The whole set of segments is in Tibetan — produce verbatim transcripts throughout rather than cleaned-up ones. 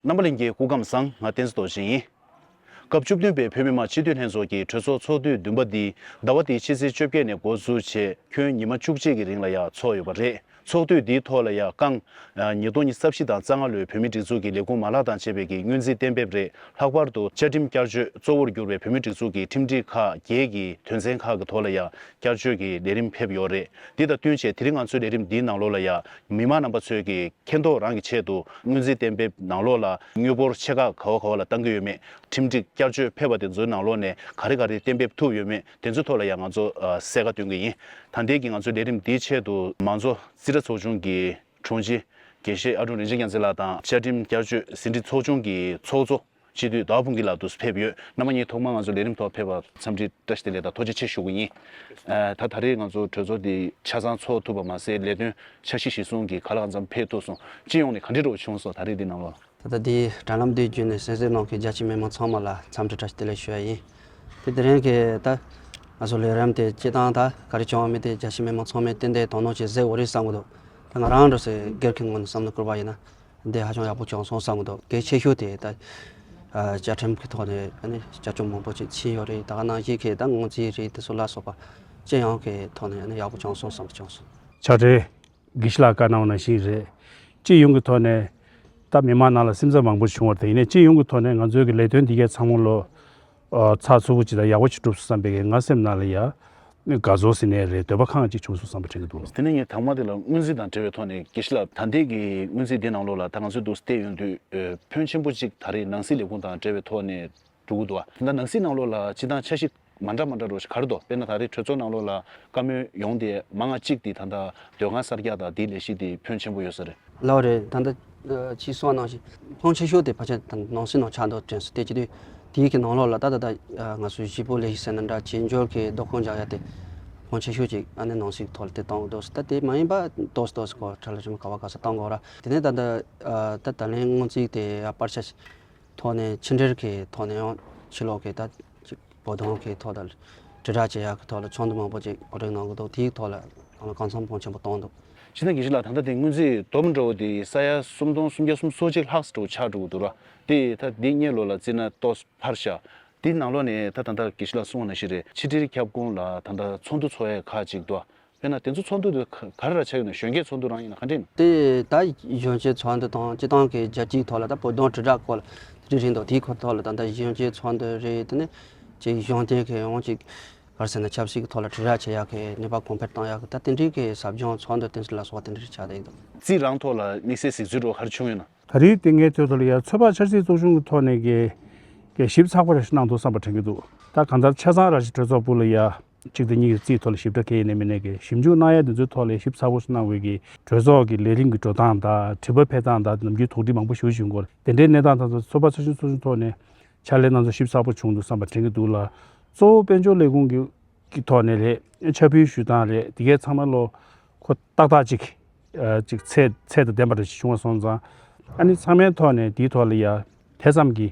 རྣམ་པ་ལྷན་རྒྱས་སྐུ་ཁམས་བཟང་། ང་བསྟན་འཛིན་རྡོ་རྗེ་ཡིན། སྐབས་བཅུ་བདུན་པའི་བོད་མི་མང་སྤྱི་འཐུས་ལྷན་ཚོགས་ཀྱི་གྲོས་ཚོགས་ཚོགས་དུས་བདུན་པ་འདི་ཟླ་བ་འདིའི་ཕྱི་ཚེས་བཅོ་བརྒྱད་ནས་འགོ་འཛུགས་བྱས། ཁྱོན་ཉི་མ་བཅུ་གཅིག་གི་རིང་ལ་ཡང་ཚོགས་ཡོད་པ་རེད། ཚོགས་དུས་འདིའི་ཐོག་ལ་ཡང་རྐང་ཉིས་སྟོང་ཉི་ཤུ་རྩ་བཞི་དང་རྩ་ལྔ་ལོའི་བོད་མིའི་སྒྲིག་འཛུགས་ཀྱི་ལས་ཁུངས་མ་ལག་དང་བཅས་པའི་གི་སྔོན་རྩིས་གཏན་འབེབས་རེད། ལྷག་པར་དུ་བཅའ་ཁྲིམས་བསྐྱར་བཅོས་གཙོ་བོར་གྱུར་བའི་བོད་མིའི་སྒྲིག་འཛུགས་ཀྱི་ཁྲིམས་སྒྲིག་ཁག་བརྒྱད་ཀྱི་དོན་ཚན་ཁག་གི་ཐོག་ལ་ཡང་བསྐྱར་བཅོས་ཀྱི་ལས་རིམ་ཕེབས་ཡོད་རེད། འདི་དང་བསྟུན་བྱས་དེ་རིང་ང་ཚོའི་ལས་རིམ་འདིའི་ནང་ལོགས་ལ་ཡང་མི་མང་རྣམ་པ་ཚོས་ཀྱི་མཁྱེན་རྟོགས་རང་གི་ཆེད་དུ་སྔོན་རྩིས་གཏན་འབེབས་ནང་ལོགས་ལ་དངུལ་འབོར་ཆེ་ཁག་ག་བ་ག་བ་ལ་བཏང་གི་ཡོད་མེད། ཁྲིམས་སྒྲིག་བསྐྱར་བཅོས་ཕེབས་པ་དེ་ཚོའི་ནང་ལོགས་ནས་ག་རེ་ག་རེ་གཏན་འབེབས་ཐུབ་ཡོད་མེད། དེ་ཚོའི་ཐོག་ལ་ཡང་ང་ཚོ་ཨ་གསལ་ཁ་སྟོན་གྱི་ཡིན། ད་ལྟའི་གི་ང་ཚོའི་ལས་རིམ་འདིའི་ཆེད་དུ་མང་གཙོ་རྩིས་ཁྲ་ཚོགས་ཆུང་གི་དྲུང་ཆེ་དགེ་བཤེས་ཨ་དྲུང་རིན་ཆེན་རྒྱལ་མཚན་ལགས་དང་བཅའ་ཁྲིམས་བསྐྱར་བཅོས་ཟིན་བྲིས་ཚོགས་ཆུང་གི་ཚོགས་གཙོ་སྤྱི་འཐུས་ཟླ་བ་ཕུན་སྐྱིད་ལགས་དུ་ཕེབས་ཡོད། རྣམ་པ་གཉིས་ཐོག་མར་ང་ཚོ་ལས་རིམ་ཐོག་ཕེབས་པར་འཚམས་འདྲི་བཀྲ་ཤིས་བདེ་ལེགས་དང་ཐུགས་རྗེ་ཆེ་ཞུ་གི་ཡིན། ཨ་ད་ད་རེས་ང་ཚོ་གྲོས་ཚོགས་འདི་ཆ་ཚང་ཚོགས་ཐུབ་པ་མ་ཟད་ལས་དོན་འཆར་གཞི་གཞིར་བཟུང་གིས་ག་ལ་གང་འཚམ་ཕེབས་ཐུབ་སོང་། སྤྱི་ཡོངས་ནས་ག་འདྲ་འདྲ་བོ་བྱུང་སོང་ད་རེས་འདི་ནང་ལོགས། ད་ལྟ་འདིའི་དྲ་ལམ་འདི་བརྒྱུད་ནས་གསན་གཟིགས་གནང་མཁན་རྒྱ་ཆེའི་མི་མང་ཚང་མ་ལ་འཚམས་འདྲི་བཀྲ་ཤིས་བདེ་ལེགས་ཞུ་ཡ་ཡིན། དེ་དེ་རིང་གི་ད་ང་ཚོ་ལས་རིམ་དེ་སྤྱི་བཏང་ད་ག་རེ་བྱུང་བ་མེད་དེ་རྒྱ་ཆེའི་མི་མང་ཚང་མས་ཏན་ཏན་དོ་སྣང་ཅིག་གཟིགས་འོ་རེད་བསམ་གི་འདུག་ད་ང་རང་འདྲ་སའི་སྒེར་གྱི་ངོས་ནས་བསམ་བློ་བསྐུར་བ་ཡིན་ན་འདི་ཧ་ཅང་ཡག་པོ་བྱུང་སོང་བསམ་གི་འདུག་གལ་ཆེ་ཤོས་དེ་ད་བཅའ་ཁྲིམས་ཀྱི་ཐོག་ནས་ཨ་ནི་བསྐྱར་བཅོས་མང་པོ་ཅིག་ཕྱིན་ཡོད་རེད། ད་ག་ནང་བཞིན་གྱི་ད་སྔོན་རྩིས་རེད་དེ་ཚོ་ལ་སོགས་པ་སྤྱི་ཡོངས་ཀྱི་ཐོག་ནས་ཨ་ནི་ཡག་པོ་བྱུང་སོང་བསམ་གི་བྱུང་སོང་། ཕྱག་སྦྲེལ། དགེ་བཤེས་ལགས་བཀའ་གནང་བ་ནང་བཞིན་རེད། སྤྱི་ཡོངས་ཀྱི་ཐོག་ནས་ད་མི་མང་ནང་ལ་སེམས་འཚབ་མང་པོ་བྱུང་བ་དེ་ཡིན་ནའི་སྤྱི་ཡོངས་ཀྱི་ཐོག་ནས་ང་ཚོའི་གི་ལས་དོན་འདི་གས་ཚང་མ་ལོ་ཨ་ཚགས་ཚུད་པོ་ཅིག་དང་ཡག་པོ་ཅིག་གྲུབ་སོང་བསམ་པའི་གི་ང་སེམས་ནང་ལ་ཡ་དགའ་ཚོར་ཟེར་ནའི་རེད། འདོད་པ་ཁེངས་ཅིག་བྱུང་སོང་བསམ་པ་དྲན་གྱི་འདུག་དེ་ནས་ངས་དང་མ་དེ་ལ་སྔོན་རྩིས་དང་འབྲེལ་བའི་ཐོག་ནས་དགེ་བཤེས་ལགས་ད་ལྟའི་གི་སྔོན་རྩིས་འདི་ནང་ལོགས་ལ་ད་ང་ཚོས་འདུག་བལྟས་ཡོང་དུས་ཨ་ཕོན་ཆེན་པོ་ཅིག་ད་རེས་ནང་སྲིད་ལས་ཁུངས་དང་འབྲེལ་བའི་ཐོག་ནས་གྲུབ་ཀྱི་འདུག་བ། ད་ནང་སྲིད་ནང་ལོགས་ལ་སྤྱི་བཏང་འཆར་གཞི་མ་འདྲ་མ་འདྲ་རོ་ཞིག་ག་རེ་འདུག་དཔེར་ན་ད་རེས་གྲོས་ཚོགས་ནང་ལོགས་ལ་བཀའ་མོལ་ཡོང་དེ་མང་ང་གཅིག་དེ་ད་ལྟ་སྡོད་ཁང་གསར་རྒྱག་དང་དེའི་ལས་གཞི་དེ་ཕོན་ཆེན་པོ་ཡོད་ས་རེད། ལགས་རེད། ད་ལྟ་ཨ་ཅིག་གསུངས་པ་ནང་བཞིན་ཕོན་ཆེ་ཤོས་དེ་ཕལ་ཆེར་ད་ནང་སྲིད་ནང་ཆགས་འདུག་དྲན་སོང་། དེ་བྱེད་དུས་དེའི་གི་ནང་ལོགས་ལ་ད་ད་ད་ཨ་ང་ཚོའི་གཞིས་སྤོ་ལས་གཞི་ཟེར་ན་འདྲ་བྱེད་འབྱོར་གྱི་བསྡུ་སྐོང་རྒྱག་ཡ་དེ་ཕོན་ཆེ་ཤོས་ཅིག་ཨ་ནི་ནང་སྲིད་ཐོག་ལ་དེ་གཏོང་གི་འདུག་ད་དེ་མ་ཡིན་པ་ཏོག་ཙམ་ཏོག་ཙམ་སྐོར་ཁྲ་ལ་ཆུང་ག་བ་ག་ས་གཏོང་དགོས་ར། དེ་ནས་ད་ད་ཨ་ད་ད་ལན་སྔོན་རྩིས་དེ་ཡ་པར་ཆ་ཐོག་ནས་ཕྱི་འབྲེལ་གྱི་ཐོག་ནས་ཡང་ཕྱི་ལོགས་ཀྱི་ད་ཅིག་བོད་དོན་གྱི་ཐོག་ལ་དྲིལ་བསྒྲགས་བྱེད་ཡག་གི་ཐོག་ལ་ཚོགས་འདུ་མང་པོ་ཅིག་གོ་སྒྲིག་གནང་གི་འདུག་དེའི་ཐོག་ལ་གང་ལ་གང་འཚམ་ཕོན་ཆེན་པོ་གཏོང་འདུག་སྤྱིར་བཏང་དགེ་བཤེས་ལགས་ད་ལྟ་དེ་སྔོན་རྩིས་བསྡོམས་འགྲོ་བ་དེ་ས་ཡ་སུམ་སྟོང་སུམ་བརྒྱ་སུམ་ཅུ་སོ་གཅིག་ལྷག་ཙམ་ཆགས་འགྲོ་གི་འདུག་ར། དེ་ད་འདི་སྔོན་ལོ་ལ་བརྩིས་ན་ཏོག་ཙམ་འཕར་ཤག་དེའི་ནང་ལོགས་ནས་ད་ད་ལྟ་དགེ་བཤེས་ལགས་གསུངས་པ་ནང་བཞིན་རེད། ཕྱི་དྲིལ་ཁྱབ་ཁོངས་ལ་ད་ལྟ་ཚོགས་འདུ་ཚོགས་ཡས་ཁག་ཅིག་འདུག་དཔེར་ན་དེ་ཚོ་ཚོགས་འདུ་དེ་ག་ག་རེ་ར་ཆགས་ཡོད་ན། གཞོན་སྐྱེས་ཚོགས་འདུ་རང་ཡིན་ན་ག་འདྲ་ཡིན་ན། དེ་ད་གཞོན་སྐྱེས་ཚོགས་འདུ་དང་སྤྱི་བཏང་གི་རྒྱལ་སྤྱིའི་ཐོག་ལ་ད་བོད་དོན་དྲིལ་བསྒྲགས་སྐོར་ལ་དེ་རིགས་རེད་འདུག་དེའི་ཁོ་ཐོག་ལ་ད་ལྟ་གཞོན་སྐྱེས་ཚོགས་འདུ་རེད། དེ་ནས་ཅིག་གཞོན་སྐྱེས་ཀྱི་ཡང་ཅིག་ག་རེ་ཟེར་ན་ཆབ་སྲིད་ཀྱི་ཐོག་ལ་དྲིལ་བསྒྲགས་བྱེད་ཡག་གི་ནུས་པ་གོང་འཕེལ་གཏོང་ཡག་གི་ད་དེ་འདྲའི་གི་ཟབ་སྦྱོང་ཚོགས་འདུ་དེ་ཚོ་ལ་སོགས་པ་དེ་འདྲ་ཆགས་བསྡད་ཡོད་འདུག་རྩིས་རང་ཐོག་ལ་དམིགས་བསལ་གཟིགས་ཚུལ་འདྲ་བོ་ག་རེ་བྱུང་ཡོད་ན། ད་རེས་དེ་ངའི་ཐོག་ཐོག་ལ་ཡ་ཚོད་དཔག་འཆར་རྩིས་ཚོགས་ཆུང་གི་ཐོག་ནས་གི་གི་ཞིབ་ཚགས་པོ་རེ་ཞིག་གནང་འདུག་བསམ་པ་དྲན་གྱི་འདུག་ད་གང་ལྟར་ཆ་ཚང་ར་ཞིག་གྲོས་ཚོགས་སྤུ་ལ་ཡ། གཅིག་དང་གཉིས་ཀྱི་རྩིས་ཐོག་ལ་ཞིབ་ཕྲ་གང་ཡིན་ནའི་མིན་ནའི་གི་ཞིབ་འཇུག་གནང་ཡ་དེ་ཚོའི་ཐོག་ལ་ཞིབ་ཚགས་པོ་ཞིག་གནང་བའི་གི་གྲོས་ཚོགས་ཀྱི་ལས་རིམ་གྱི་འགྲོ་སྟངས་དང་། དྲི་བ་འཕེལ་སྟངས་དང་། ནམ་རྒྱུན་དོགས་འདྲི་མང་པོ་ཞེ་པོ་ཞིག་ཡོང་གི་ཡོད་རེད། དེ་འདྲའི་གནས་སྟངས་དང་ཚོ་ཚོད་དཔག་ཚོད་ཆུང་ཚོད་ཆུང་ཐོག་ནས་ཕྱག་ལས་གནང་ཚུལ་ཞིབ་ཚགས་པོ་བྱུང་འདུག་བསམ་པ་དྲན་གྱི་འདུག་ལ། གཙོ་བོ་དཔལ་འབྱོར་ལས་ཁུངས་ཀྱི་གི་ཐོག་ནས་རེད། ཕྱག་ཕུལ་ཞུ་སྟངས་རེད། དེ་གའི་ཚང་མ་ལོ་ཁོ་ཏག་ཏག་ཅིག་ཨ་ཅིག་ཚད་ཚད་དང་ལྡན་པ་རེ་ཞིག་བྱུང་བ་སོང་ཙང་། ཨ་ནི་ཚང་མའི་ཐོག་ནས་དེའི་ཐོག་ལ་ཡ་དེ་ཙམ་གྱི་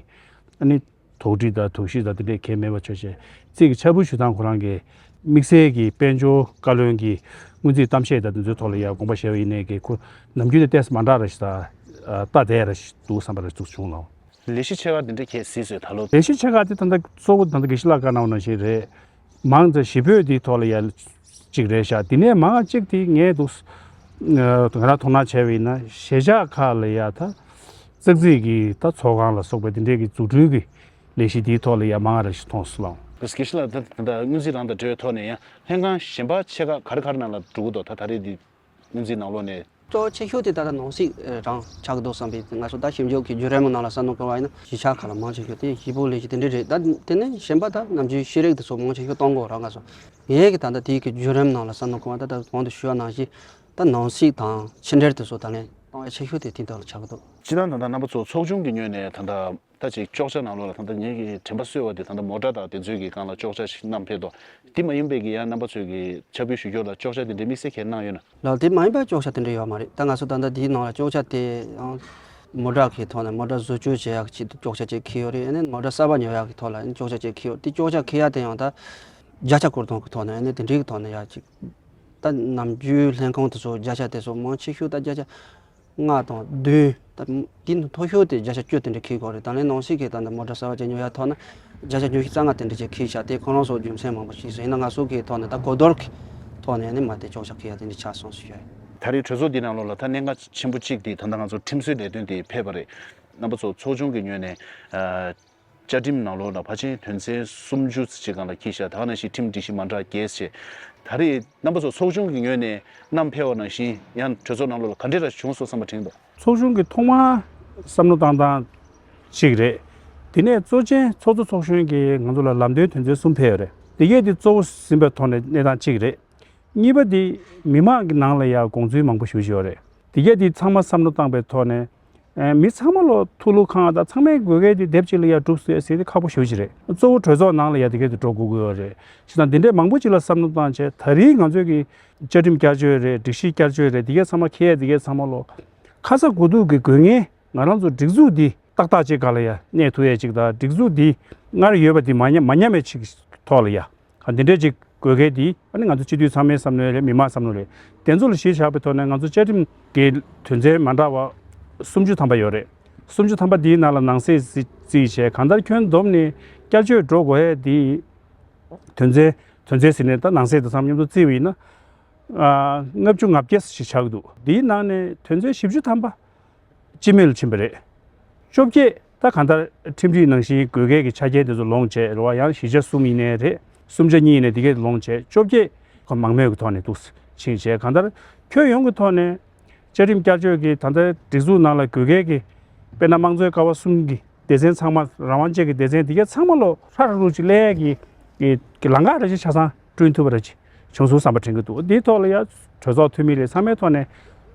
ཨ་ནི་དོགས་འདྲི་དང་དོགས་གཞི་དང་དེ་འདྲས་གང་མེད་པ་བྱས་བྱས། རྩིས་ཀྱི་ཕྱག་ཕུལ་ཞུ་སྟངས་ཁོ་རང་གི་དམིགས་བསལ་གྱི་དཔལ་འབྱོར་བཀའ་བློན་གྱི་སྔོན་རྩིས་གཏམ་བཤད་དང་དེ་ཚོའི་ཐོག་ལ་ཡ་དགོངས་པ་བཞེས་པ་ཡིན་ནའི་གི་ཁོ་ནམ་རྒྱུན་དང་ཏོག་ཙམ་མ་འདྲ་ར་ཞིག་དང་ལྟ་བསྡད་ར་ཞིག་འདུག་བསམ་པ་རེ་ཚུགས་བྱུང་ལ། ལས་གཞི་ཆེ་ཁག་དེ་འདྲ་གས་གཟིགས་སོས་ད་ལོ། ལས་གཞི་ཆེ་ཁག་དེ་ད་ལྟ་གཙོ་བོ་ད་ལྟ་དགེ་བཤེས་ལགས་བཀའ་གནང་བ་ནང་བཞིན་རེད། མང་ཆེ་བཞི་པོས་དེའི་ཐོག་ལ་ཡ་གཅིག་རེད་ཤག་དེ་ནས་མང་གཅིག་དེ་ངས་འདུག་ང་རང་དོ་སྣང་བྱས་པ་ཡིན་ན་གཞིས་ཆགས་ཁག་ལ་ཡ་ད་ཙག་ཙིག་གི་ད་ཚོགས་ཁང་ལ་སོགས་པའི་དེ་འདྲས་ཀྱི་འཛུགས་སྐྲུན་གྱི་ལས་གཞི་དེའི་ཐོག་ལ་ཡ་མང་ར་ཞིག་མཐོང་སོང་ལགས། དགེ་བཤེས་ལགས་ད་ད་ལྟ་སྔོན་རྩིས་རང་དང་འབྲེལ་བའི་ཐོག་ནས་ཡང་ལྷན་ཁང་གཞན་པ་ཆེ་ཁག་ག་རེ་ག་རེ་ནང་ལ་འགྲོ་གི་འདུག་ད་ད་རེས་འདི་སྔོན་རྩིས་ནང་ལོགས་ནས། གཙོ་བོ་ཆེ་ཤོས་དེ་ད་ལྟ་ནང་སྲིད་རང་ཆགས་ཀྱི་འདུག་བསམ་པའི་ང་ཚོ་ད་ཞིབ་འཇུག་གི་བརྒྱུད་རིམ་ནང་ལ་བསམ་བློ་འཁོར་བ་ཡིན་ན་གཞིས་ཆགས་ཁག་ལ་མང་ཆེ་ཤོས་དེ་གཞིས་སྤོ་ལས་གཞི་དེ་འདྲ་རེད། ད་དེ་ནས་གཞན་པ་ད་ནམ་རྒྱུན་ཤེས་རིག་དེ་ཚོ་མང་ཆེ་ཤོས་གཏོང་དགོས་ར། ང་ཚོ་ངས་གི་ད་ལྟ་དེའི་གི་བརྒྱུད་རིམ་ནང་ལ་བསམ་བློ་འཁོར་བ་ད་ལྟ་གོང་དུ་ཞུས་པ་ནང་བཞིན་ད་ནང་སྲིད་དང་ཕྱི་འབྲེལ་དེ་ཚོ་ད་ལན་གཏོང་ཡ་ཆེ་ཤོས་དེ་དེ་དག་ལ་ཆགས་ཀྱི་འདུག་སྤྱིར་བཏང་ད་ལྟ་རྣམ་པ་ཚོ་ཚོགས་ཆུང་གི་ངོས་ནས་ད་ལྟ། ད་ཅིག་གཅོག་ཆ་ནང་ལོགས་ལ་ད་ལྟ་ངེད་ཀྱི་དྲན་པ་གསོས་པ་དེ་ད་ལྟ་མོ་ཊ་དང་དེ་ཚོའི་གི་སྒང་ལ་གཅོག་ཆ་ཞིག་བསྣམས་ཕེབས་འདུག་དེ་མ་ཡིན་པའི་གི་ཡང་རྣམ་པ་ཚོས་གི་ཕྱག་ཕུལ་ཞུ་སྐྱོར་ལ་གཅོག་ཆ་དེ་འདྲའི་དམིགས་བསལ་གང་གནང་ཡོད་ན། ལགས། དེ་མ་ཡིན་པའི་གཅོག་ཆ་དེ་འདྲ་ཡོད་མ་རེད། ད་ང་ཚོ་ད་ལྟ་དེའི་ནང་ལ་གཅོག་ཆ་དེ་ཡང་མོ་ཊ་གི་ཐོག་ནས་མོ་ཊ་བཟོ་བཅོས་བྱེད་ཡག་གི་ཆེད་དུ་གཅོག་ཆ་ཅིག་འཁྱེར་ཡོད་རེད། ཨ་ནི་མོ་ཊ་གསར་པ་ཉོ་ཡག་གི་ཐོག་ལ་ཨ་ནི་གཅོག་ཆ་ཅིག་འཁྱེར་ཡོད། དེ་གཅོག་ཆ་འཁྱེར་ཡག་དེ་ཡང་ད་བརྒྱ་ཆ་སྐོར་གཏོང་གི་ཐོག་ནས་ཨ་ནི་དེ་འདྲའི་གི་ཐོག་ནས་ཡག་ཅིག་ད་ནམ་རྒྱུན་ལྷན་ཁང་དེ་ཚོ་བརྒྱ་ཆ་དེ་ཚོ་མང་ཆེ་ཤོས་ད་བརྒྱ་ཆ་ལྔ་དང་བདུན་ དེ་མཐོ་ཤོས་དེ་བརྒྱ་ཆ་བཅུ་དེ་འདྲ་འཁྱེར་དགོས་རེད། ད་ལན་ནང་སྲིད་ཀྱི་ད་ནི་མོ་ཊ་གསར་པ་ཅིག་ཉོ་ཡ་ཐོག་ན་བརྒྱ་ཆ་ཉི་ཤུ་རྩ་ལྔ་དེ་འདྲ་ཅིག་འཁྱེར་བཞག་དེ་ཁོ་རང་ཚོ་རྒྱུ་མཚན་མང་པོ་ཞིག་སོང་། ཡིན་ན་ང་ཚོ་གི་ཐོག་ནས་ད་གོ་བསྡུར་གྱི་ཐོག་ནས་ནི་མ་དེ་ཆོག་ཆ་འཁྱེར་ཡ་དེ་འདྲ་ཆགས་སོང་ཞུ་ཡ་ཡིན། ད་རེས་གྲོས་ཚོགས་འདི་ནང་ལོགས་ལ་ད་གནད་འགག་ཆེན་པོ་གཅིག་དེ་ད་ལྟ་ང་ཚོ་ཁྲིམས་བཟོའི་ལས་དོན་དེ་ཕེབས་པ་རེད། རྣམ་པ་ཚོ་ཚོགས་ཆུང་གི་ངོས་ནས་ཨ། བཅའ་ཁྲིམས་ནང་ལོགས་ལ་ཕལ་ཆེར་དོན་ཚན་སུམ་ཅུ་ཙམ་ཅིག་སྒང་ལ་འཁྱེར་བཞག་ད་ག་ནང་བཞིན་ཁྲིམས་སྒྲིག་གཞི་མ་འདྲ་བརྒྱད་ཅིག་ད་རེས་རྣམ་པ་ཚོ་ཚོགས་ཆུང་གི་ངོས་ནས་བསྣམས་ཕེབས་པ་ནང་བཞིན་ཡང་གྲོས་ཚོགས་ནང་ལོགས་ལ་ག་འདྲ་ར་བྱུང་སོང་བསམ་པ་དྲན་འདུག་ཚོགས་ཆུང་གི་ཐོག་མ་བསམ་བློ་བཏང་སྟངས་གཅིག་རེད། དེ་ནས་གཙོ་ཆེན་ཚོགས་གཙོ་ཚོགས་གཞོན་གྱིས་ང་ཚོ་ལ་ལམ་སྟོན་དོན་ཚན་གསུམ་ཕེབས་ཡོད་རེད། དེ་གས་དེ་གཙོ་བོ་ཟིན་པའི་ཐོག་ནས་གནས་སྟངས་གཅིག་རེད། གཉིས་པ་དེ་མི་མང་གི་ནང་ལ་ཡང་དགོངས་ཚུལ་མང་པོ་ཞེ་པོ་ཅིག་ཡོད་རེད། དེ་གས་དེ་ཚང་མ་བསམ་བློ་བཏང་པའི་ཐོག་ནས། ཨེ། མི་ཚང་མ་ལོ་ཐུགས་ལུགས་ཁང་དང་ཚང་མའི་དགོས་གལ་དེ་དེབ་གཅིག་ལ་ཡར་གྲུབ་སོང་ཟེར་དེ་ཁག་པོ་ཞེ་པོ་ཅིག་རེད། གཙོ་བོ་གྲོས་ཚོགས་ནང་ལ་ཡར་དེ་གས་དེ་འགྲོ་དགོས་ཀྱི་ཡོད་རེད། བྱས་ཙང་དེ་འདྲའི་མང་པོ་ཅིག་ལ་བསམ་བློ་བཏང་བྱས་ད་རེས་ང་ཚོས་ཀྱི་བཅའ་ཁྲིམས་བསྐྱར་བཅོས་རེད། སྒྲིག་གཞི་བསྐྱར་བཅོས་རེད། དེ་གས་ཚང་མ་འཁྱེར་ཡས་དེ་གས་ཚང་མ་ལོ་ཁ་ཚ་དགོས་གཏུགས་ཀྱི་དགོས་ངེས་ང་རང་ཚོ་སྒྲིག་འཛུགས་འདི་ཏག་ཏག་ཅིག་སྒང་ལ་ཡར་གནས་ཐུབ་ཡས་ཅིག་དང་སྒྲིག་འཛུགས་འདི་སྔར་ཡོད་པ་འདི་མ་ཉམས་མ་ཉམས་ཡས་ཅིག་ཐོག་ལ་ཡར། ཨ། འདི་འདྲའི་ཅིག་དགོས་གལ་འདི་ཨ་ནི་ང་ཚོ་སྤྱི་འཐུས་ཚང་མའི་བསམ་བློ་རེད། མི་མང་བསམ་བློ་རེད། དེ་ཚོ་ལ་གཞི་བཞག་པའི་ཐོག་ནས་ང་ཚོ་བཅའ་ཁྲིམས་ཀྱི་དོན་ཚན་མ་འདྲ་བ་སུམ་ཅུ་ཐམ་པ་ཡོད་རེད། སུམ་ཅུ་ཐམ་པ་འདིའི་ནང་ལ་ནང་གསེས་རྩིས་བྱས་གང་ལྟར་ཁྱོན་བསྡོམས་ནས་བསྐྱར་བཅོས་འགྲོ་དགོས་ཡས་འདི་དོན་ཚན་དོན་ཚན་ཟེར་ནས་ད་ནང་གསེས་དེ་ཚང་མཉམ་དུ་བརྩིས་པ་ཡིན་ན། ཨ། ལྔ་བཅུ་ང་བརྒྱད་ཞིག་ཆགས་ཀྱི་འདུག་འདིའི་ནང་ནས་དོན་ཚན་བཞི་བཅུ་ཐམ་པ། སྤྱི་མོས་ལ་ཕྱིན་པ་རེད། བཅོ་བརྒྱད་ད་གང་ལྟར་ཁྲིམས་སྒྲིག་ནང་བཞིན་དགོས་གལ་གྱི་ཆ་རྐྱེན་དེ་ཚོ་ལོངས་བྱས་རེད་བ། ཡང་བཞི་ཆ་གསུམ་ཡིན་ནའི་རེད། སུམ་ཆ་གཉིས་ཡིན་ནའི་དེ་གས་ལོངས་བྱས་བཅོ་བརྒྱད་ཁོ་མང་མོས་ཀྱི་ཐོག་ནས་འདུག་ཕྱིན་བྱས་གང་ལྟར་ཁྱོན་ཡོངས་ཀྱི་ཐོག་ནས་བཅའ་ཁྲིམས་བསྐྱར་བཅོས་ཀྱི་ད་ལྟ་སྒྲིག་འཛུགས་ནང་ལ་དགོས་གལ་གྱི་དཔེར་ན་དམངས་གཙོའི་ཀ་བ་གསུམ་གྱི་སྡེ་ཚན་ཚང་མ་རང་དབང་ཅན་གྱི་སྡེ་ཚན་དེ་གས་ཚང་མ་ལོ་ཧྲ་ར་རུ་ཅིག་སླེབས་ཀྱི་གི་གི་ལམ་ཁ་ར་ཅིག་ཆ་ཚང་བསྐྲུན་ཐུབ་པ་ར་ཅིག་བྱུང་སོང་བསམ་པ་དྲན་གྱི་འདུག་འདིའི་ཐོག་ལ་ཡ་གྲོས་ཚོགས་འཐུས་མི་ལས་ཚང་མའི་ཐོག་ནས་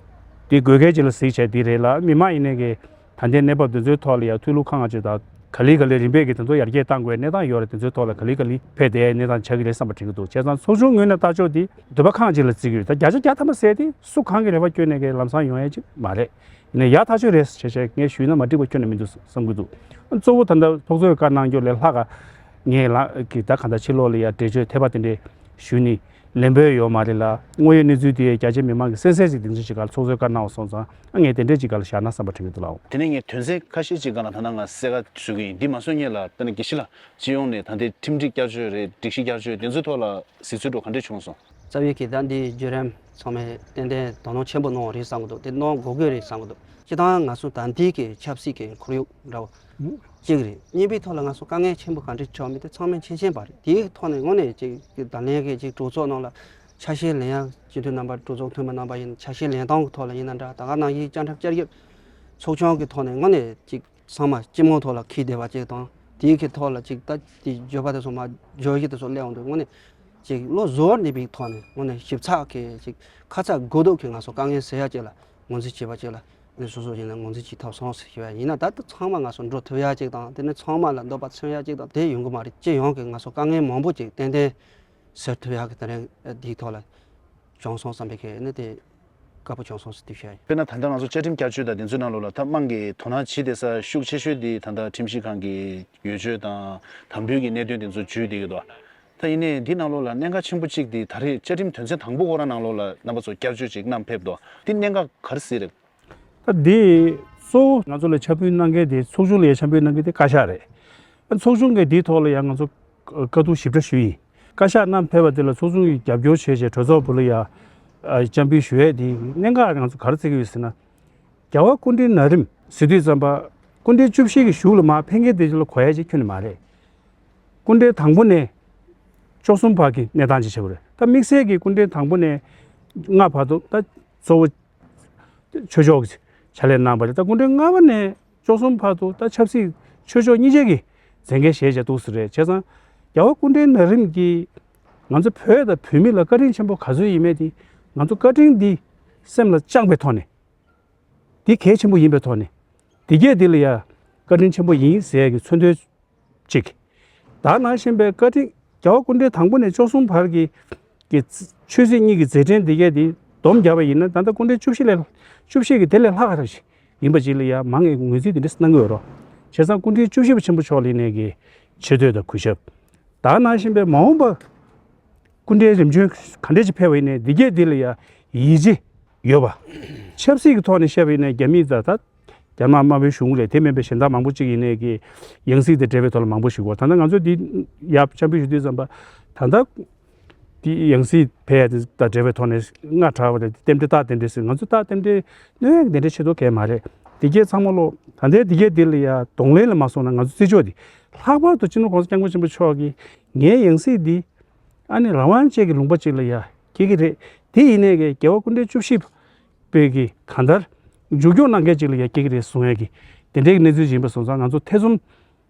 འདི་དགོས་གལ་ཅིག་ལ་གཟིགས་བྱས་འདི་རེད་ལ། མི་མང་ཡིན་ནའི་གི་ད་ལྟའི་གནས་བབ་འདི་ཚོའི་ཐོག་ལ་ཡ་ཐུགས་ལུགས་ཁག་ཅིག་དང་ག་ལེ་ག་ལེ་རིམ་པས་ཀྱི་དེ་ཚོ་ཡར་རྒྱས་གཏང་དགོས་གནས་སྟངས་ཡོད་རེད། དེ་ཚོའི་ཐོག་ལ་ག་ལེ་ག་ལེ་ཕེབས་བསྡད་གནས་སྟངས་ཆགས་ཀྱི་རེད་བསམ་པ་དྲན་གྱི་འདུག་བྱས་ཙང་ཚོགས་ཆུང་ངོས་ནས་ལྟ་ཕྱོགས་འདི་འདོད་པ་ཁག་ཅིག་ལ་བརྩི་གི་ཡོད། ད་བརྒྱ་ཆ་བརྒྱ་ཐམ་པ་ཟེར་དེ་སུ་གང་གི་རེ་བ་བསྐྱོན་ནས་གི་ལམ་སང་ཡོང་ཡ་ཅིག་མ་རེད། ཡིན་ན་ཡག་ཐག་ཆོད་རེད་ཟེར་བྱས་བྱས་ངས་ཞུས་ན་མ་འགྲིག་པ་ཁྱོན་ནས་མི་འདུག་བསམ་གྱི་འདུག་གཙོ་བོ་ད་ལྟ་ཚོགས་གཙོས་བཀའ་གནང་རྒྱུ་ལས་ལྷག་ག་ངས་ལ་གི་ད་གང་ལྟར་ཕྱི་ལོགས་ལ་ཡ་འགྲེལ་བརྗོད་དེ་བ་དེ་འདྲས་ཞུས་ནི་ལན་པོ་ཡོད་མ་རེད་ལ། དངོས་ཡོད་གནས་ཚུལ་དེ་རྒྱ་ཆེ་མི་མང་གི་གསན་གསལ་ཞིག་དེ་ཚོ་ཞིག་ག་ལ་ཚོགས་གཙོས་བཀའ་གནང་བ་སོང་ཙང་ཨ་ངས་དེ་འདྲས་ཅིག་ག་ལ་བཞག་ན་བསམ་པ་དྲན་གྱི་འདུག་ལགས། དེ་ནས་ངས་དོན་ཚན་ཁ་ཤས་ཅིག་ག་ལ་ད་ལྟ་ང་གསལ་ཁ་བཟོ་གི་ཡིན། འདི་མ་སོང་ངས་ལ་ད་ནི་དགེ་བཤེས་ལགས་སྤྱི་ཡོངས་ནས་ད་ལྟའི་ཁྲིམས་སྒྲིག་བསྐྱར་བཅོས་རེད། སྒྲིག་གཞི་བསྐྱར་བཅོས་དེ་ཚོའི་ཐོག་ལ་གཟིགས་ཚུལ་འདྲ་ག་འདྲས་བྱུང་སོང་། རྩ་བའི་གི་ད་འདི་བརྒྱུད་རིམ་ཚང་མས་ཏན་ཏན་དོ་སྣང་ཆེན་པོ་གནང་བ་རེད་བསམ་གི་འདུག་དེ་གནང་དགོས་ཀྱི་རེད་བསམ་གི་འདུག་སྤྱིར་བཏང་ང་ཚོ་ད་ལྟའི་གི་ཆབ་སྲིད་ཀྱི་ཁོར་ཡུག་འདྲ་བོ་གཅིག་རེད། གཉིས་པའི་ཐོག་ལ་ང་ཚོ་དཀའ་ངལ་ཆེན་པོ་ག་འདྲས་འཕྲད་མིན་དེ་ཚང་མས་མཁྱེན་མཁྱེན་པ་རེད། དེའི་ཐོག་ནས་དངོས་གནས་ཅིག་ད་ལན་གི་ཅིག་གྲོས་ཚོགས་ནང་ལ་ཆ་ཤས་ལེན་ཡ་སྤྱི་འཐུས་རྣམ་པ་གྲོས་ཚོགས་འཐུས་མི་རྣམ་པ་ཡིན་ཆ་ཤས་ལེན་སྟངས་ཀྱི་ཐོག་ལ་ཡིན་ན་འདྲ། ད་ག་ནང་བཞིན་བཅའ་ཁྲིམས་བསྐྱར་ཞིབ་ཚོགས་ཆུང་གི་ཐོག་ནས་དངོས་གནས་ཅིག་ཚང་མ་སྤྱི་མོས་ཐོག་ལ་འཁྱེར་བསྡད་པ་ཅིག་དང་དེའི་གི་ཐོག་ལ་ཅིག་ད་དེ་བརྗོད་པ་དེ་ཚོ་མ་བརྗོད་གཞི་དེ་ཚོ་སླེབས་འོང་དུས་དངོས་གནས་ཅིག་བློ་བཟོ་བར་ནུས་པའི་ཐོག་ནས་དངོས་གནས་ཞིབ་ཚགས་ཀྱི་ཅིག་ཁ་ཚ་དགོས་གཏུགས་ཀྱི་ང་ཚོ་དཀའ་ངལ་སེལ་ཡ་ཅིག་ལ་ངོས་འཛིན་བྱེད་པ་ཅིག་ལ་ནི་སོ་སོ་ཡིན་ན་ངོས་འཛིན་བྱེད་ཐུབ་སོང་ཟེར་ཞུ་ཡ་ཡིན་ན། ད་ལྟ་ཚང་མ་ང་ཚོ་འགྲོ་ཐུབ་ཡ་ཅིག་དང་དེ་ནས་ཚང་མ་ལ་འདོད་པ་མཚོན་ཡ་ཅིག་དང་དེ་ཡོང་གི་མ་རེད། སྤྱི་ཡོངས་ཀྱི་ང་ཚོ་དཀའ་ངལ་མང་པོ་ཅིག་ཏན་ཏན་སེལ་ཐུབ་ཡག་གི་དེ་རིང་འདིའི་ཐོག་ལ་བྱུང་སོང་བསམ་པའི་གི་ནི་དེ་དགའ་པོ་བྱུང་སོང་ཟེར་དེ་བཤད་ཡིན། དཔེར་ན་ད་ལྟ་ང་ཚོ་བཅའ་ཁྲིམས་བསྐྱར་བཅོས་དང་དེ་ཚོའི་ནང་ལོགས་ལ་ད་དམངས་ཀྱིས་དོ་སྣང་བྱེད་བསྡད་ས་ཤུགས་ཆེ་ཤོས་དེ་ད་ལྟ་ཁྲིམས་ཞིབ་ཁང་གི་འོས་ཆོས་དང་དམ་འབུལ་གྱི་གནད་དོན་དེ་ཚོ་བརྗོད་བསྡད་ཀྱི་འདུག་ད་ཡིན་ནའི་འདི་ནང་ལོགས་ལ་གནད་འགག་ཆེན་པོ་གཅིག་དེ་ད་རེས་བཅའ་ཁྲིམས་དོན་ཚན་དང་པོ་ཁོ་རང་ནང་ལོགས་ལ་རྣམ་པ་ཚོ་བསྐྱར་བཅོས་ཅིག་བསྣམས་ཕེབས་འདུག་འདི་གནད་འགག་ག་རེ་ཟེར་རེད། ད་འདི་གཙོ་བོ་ང་ཚོ་ལ་ཕྱག་ཕུལ་གནང་མཁན་དེ་ཚོགས་ཆུང་ལ་ཕྱག་ཕུལ་གནང་མཁན་དེ་བཀའ་ཤག་རེད། ཨ་ཚོགས་ཆུང་གིས་འདིའི་ཐོག་ལ་ཡང་ང་ཚོ་བཀའ་བསྡུར་ཞིབ་ཕྲ་ཞུས་ཡིན། བཀའ་ཤག་བསྣམས་ཕེབས་པ་དེ་ལ་ཚོགས་ཆུང་གིས་རྒྱབ་སྐྱོར་བྱས་བྱས་གྲོས་ཚོགས་བུ་ལ་ཡ་ཨ་བཅར་འབུལ་ཞུ་ཡས་དེ་གནད་འགག་ང་ཚོ་ག་རེ་བརྩི་གི་ཡོད་ཟེར་ན། རྒྱལ་བ་སྐུ་ཕྲེང་ན་རིམ་ཟེར་དུས་ཙམ་པ་སྐུ་ཕྲེང་བཅུ་བཞི་གི་གཞུག་ལ་མར་ཕེབས་མཁན་དེ་ཚོ་ལ་གོ་ཡ་ཅིག་ཁྱོན་ནས་མ་རེད། སྐུ་ཕྲེང་དང་པོ་ནས་བཅུ་གསུམ་བར་གྱི་གནས་སྟངས་ཅིག་ཆགས་ཀྱི་རེད། ད་དམིགས་བསལ་གྱི་སྐུ་ཕྲེང་དང་པོ་ནས་ལྔ་བར་དུ་ད་གཙོ་བོ་ཆོས་ཕྱོགས་ཀྱི་ཕྱག་ལས་གནང་བ་རེད། ད་སྐུ་ཕྲེང་ལྔ་པ་ནས་བཅུ་གསུམ་བར་དུ་ད་ཆབ་སྲིད་ཆོས་ཕྱོགས་གཉིས་ཆ་གི་མཛད་འགན་བཞེས་བྱས་འདུག་ཟེར་རེད། བྱས་ཙང་རྒྱལ་བ་སྐུ་ཕྲེང་ན་རིམ་གྱིས་ང་ཚོ་བོད་དང་བོད་མི་ལ་བཀའ་དྲིན་ཆེན་པོ་ག་ཚོད་ཡིན་མེད་དེ་ང་ཚོ་བཀའ་དྲིན་འདི་སེམས་ལ་བཅངས་པའི་ཐོག་ནས། འདི་གལ་ཆེན་པོ་ཡིན་པའི་ཐོག་ནས། འདི་གས་འདི་ལ་ཡ་བཀའ་དྲིན་ཆེན་པོ་ཡིན་ཟེར་ཡ་གི་མཚོན་དོན་གཅིག་ད་ག་ནང་བཞིན་པའི་བཀའ་དྲིན་རྒྱལ་བ་སྐུ་ཕྲེང་དང་པོ་ནས་བཅུ་གསུམ་བར་གྱི་གི་ཆོས་སྲིད་གཉིས་ཀྱི་མཛད་འཕྲིན་འདི་གས་འདི་སྡོམ་བརྒྱབ་པ་ཡིན་ན་ད་ལྟ་སྐུ་ཕྲེང་བཅུ་བཞི་ལས་བཅུ་བཞི་གི་དེ་ལས་ལྷག་ག་ར་ཞིག་ཡིན་པ་ཅིག་ལ་ཡ་མང་ངེས་ངོས་འཛིན་དེ་འདྲ་གནང་གི་ཡོད་རོགས། བྱས་ཙང་སྐུ་ཕྲེང་བཅུ་བཞི་པ་ཆེན་པོ་མཆོག་ལ་ཡིན་ནས་ཀྱི་ཆེ་བསྟོད་དང་གུས་ཞབས། ད་ག་ནང་བཞིན་པའི་མ་འོངས་པ་སྐུ་ཕྲེང་རིམ་བྱོན་ག་འདྲས་ཅིག་ཕེབས་པ་ཡིན་ནའི་འདི་གས་འདི་ལ་ཡ་ཡིད་ཆེས་ཡོད་པ། ཆབ་སྲིད་ཀྱི་ཐོག་ནས་བཤད་པ་ཡིན་ནའི་རྒྱ་མིས་ད་ད་ རྒྱ་ནག་དམར་པོའི་གཞུང་རེད། དེ་མིན་པའི་གཞན་དག་མང་པོ་ཅིག་ཡིན་ནའི་གི་ཡང་སྲིད་དེ་འབྲེལ་བའི་ཐོག་ལ་མང་པོ་ཞིག་ཡོད། ད་ལྟ་ང་ཚོས་འདི་ཡར་འཆམ་མཐུན་ཞུ་དུས་ཙམ་པ་ད་ལྟ་དེ་ཡང་སྲིད་ཕེབས་ཡ་དེ་དང་འབྲེལ་བའི་ཐོག་ནས་སྔ་དྲགས་པ་རེད། རྟེན་འབྲེལ་རྟགས་རྟེན་འབྲེལ་ཟེར། ང་ཚོ་རྟགས་རྟེན་འབྲེལ་གནོད་ཡ་གི་དེ་འདྲ་ཆེ་ཐོག་གས་མ་རེད། དེ་གས་ཚང་མ་ལོ་ད་ལྟའི་དེ་གས་དེ་ལ་ཡ་གདོང་ལེན་ལ་མ་སོང་ན་ང་ཚོ་རྩིས་ཕྱོགས་དེ་ལྷག་པར་དུ་སྤྱི་ནོར་གོང་ས་སྐྱབས་མགོན་ཆེན་པོ་མཆོག་གིས་ངའི་ཡང་སྲིད་འདི་ཨ་ནི་རང་དབང་ཅན་གྱི་ལུང་པ་ཅིག་ལ་ཡ་སྐྱེལ་གྱི་རེད། དེ་ཡིན་ནའི་གི་རྒྱལ་བ་སྐུ་ཕྲེང་བཅུ་བཞི་པའི་གི་གང་ལྟར་མཇུག་སྐྱོང་གནང་མཁན་ཅིག་ལ་ཡ་སྐྱེལ་གྱི་རེད་གསུང་ཡ་གི་དེ་འདྲའི་གི་གནས་ཚུལ་ཞིག་ཡིན་པ་སོང་ཙང་ང་ཚོ་ཐེ་ཚོམ་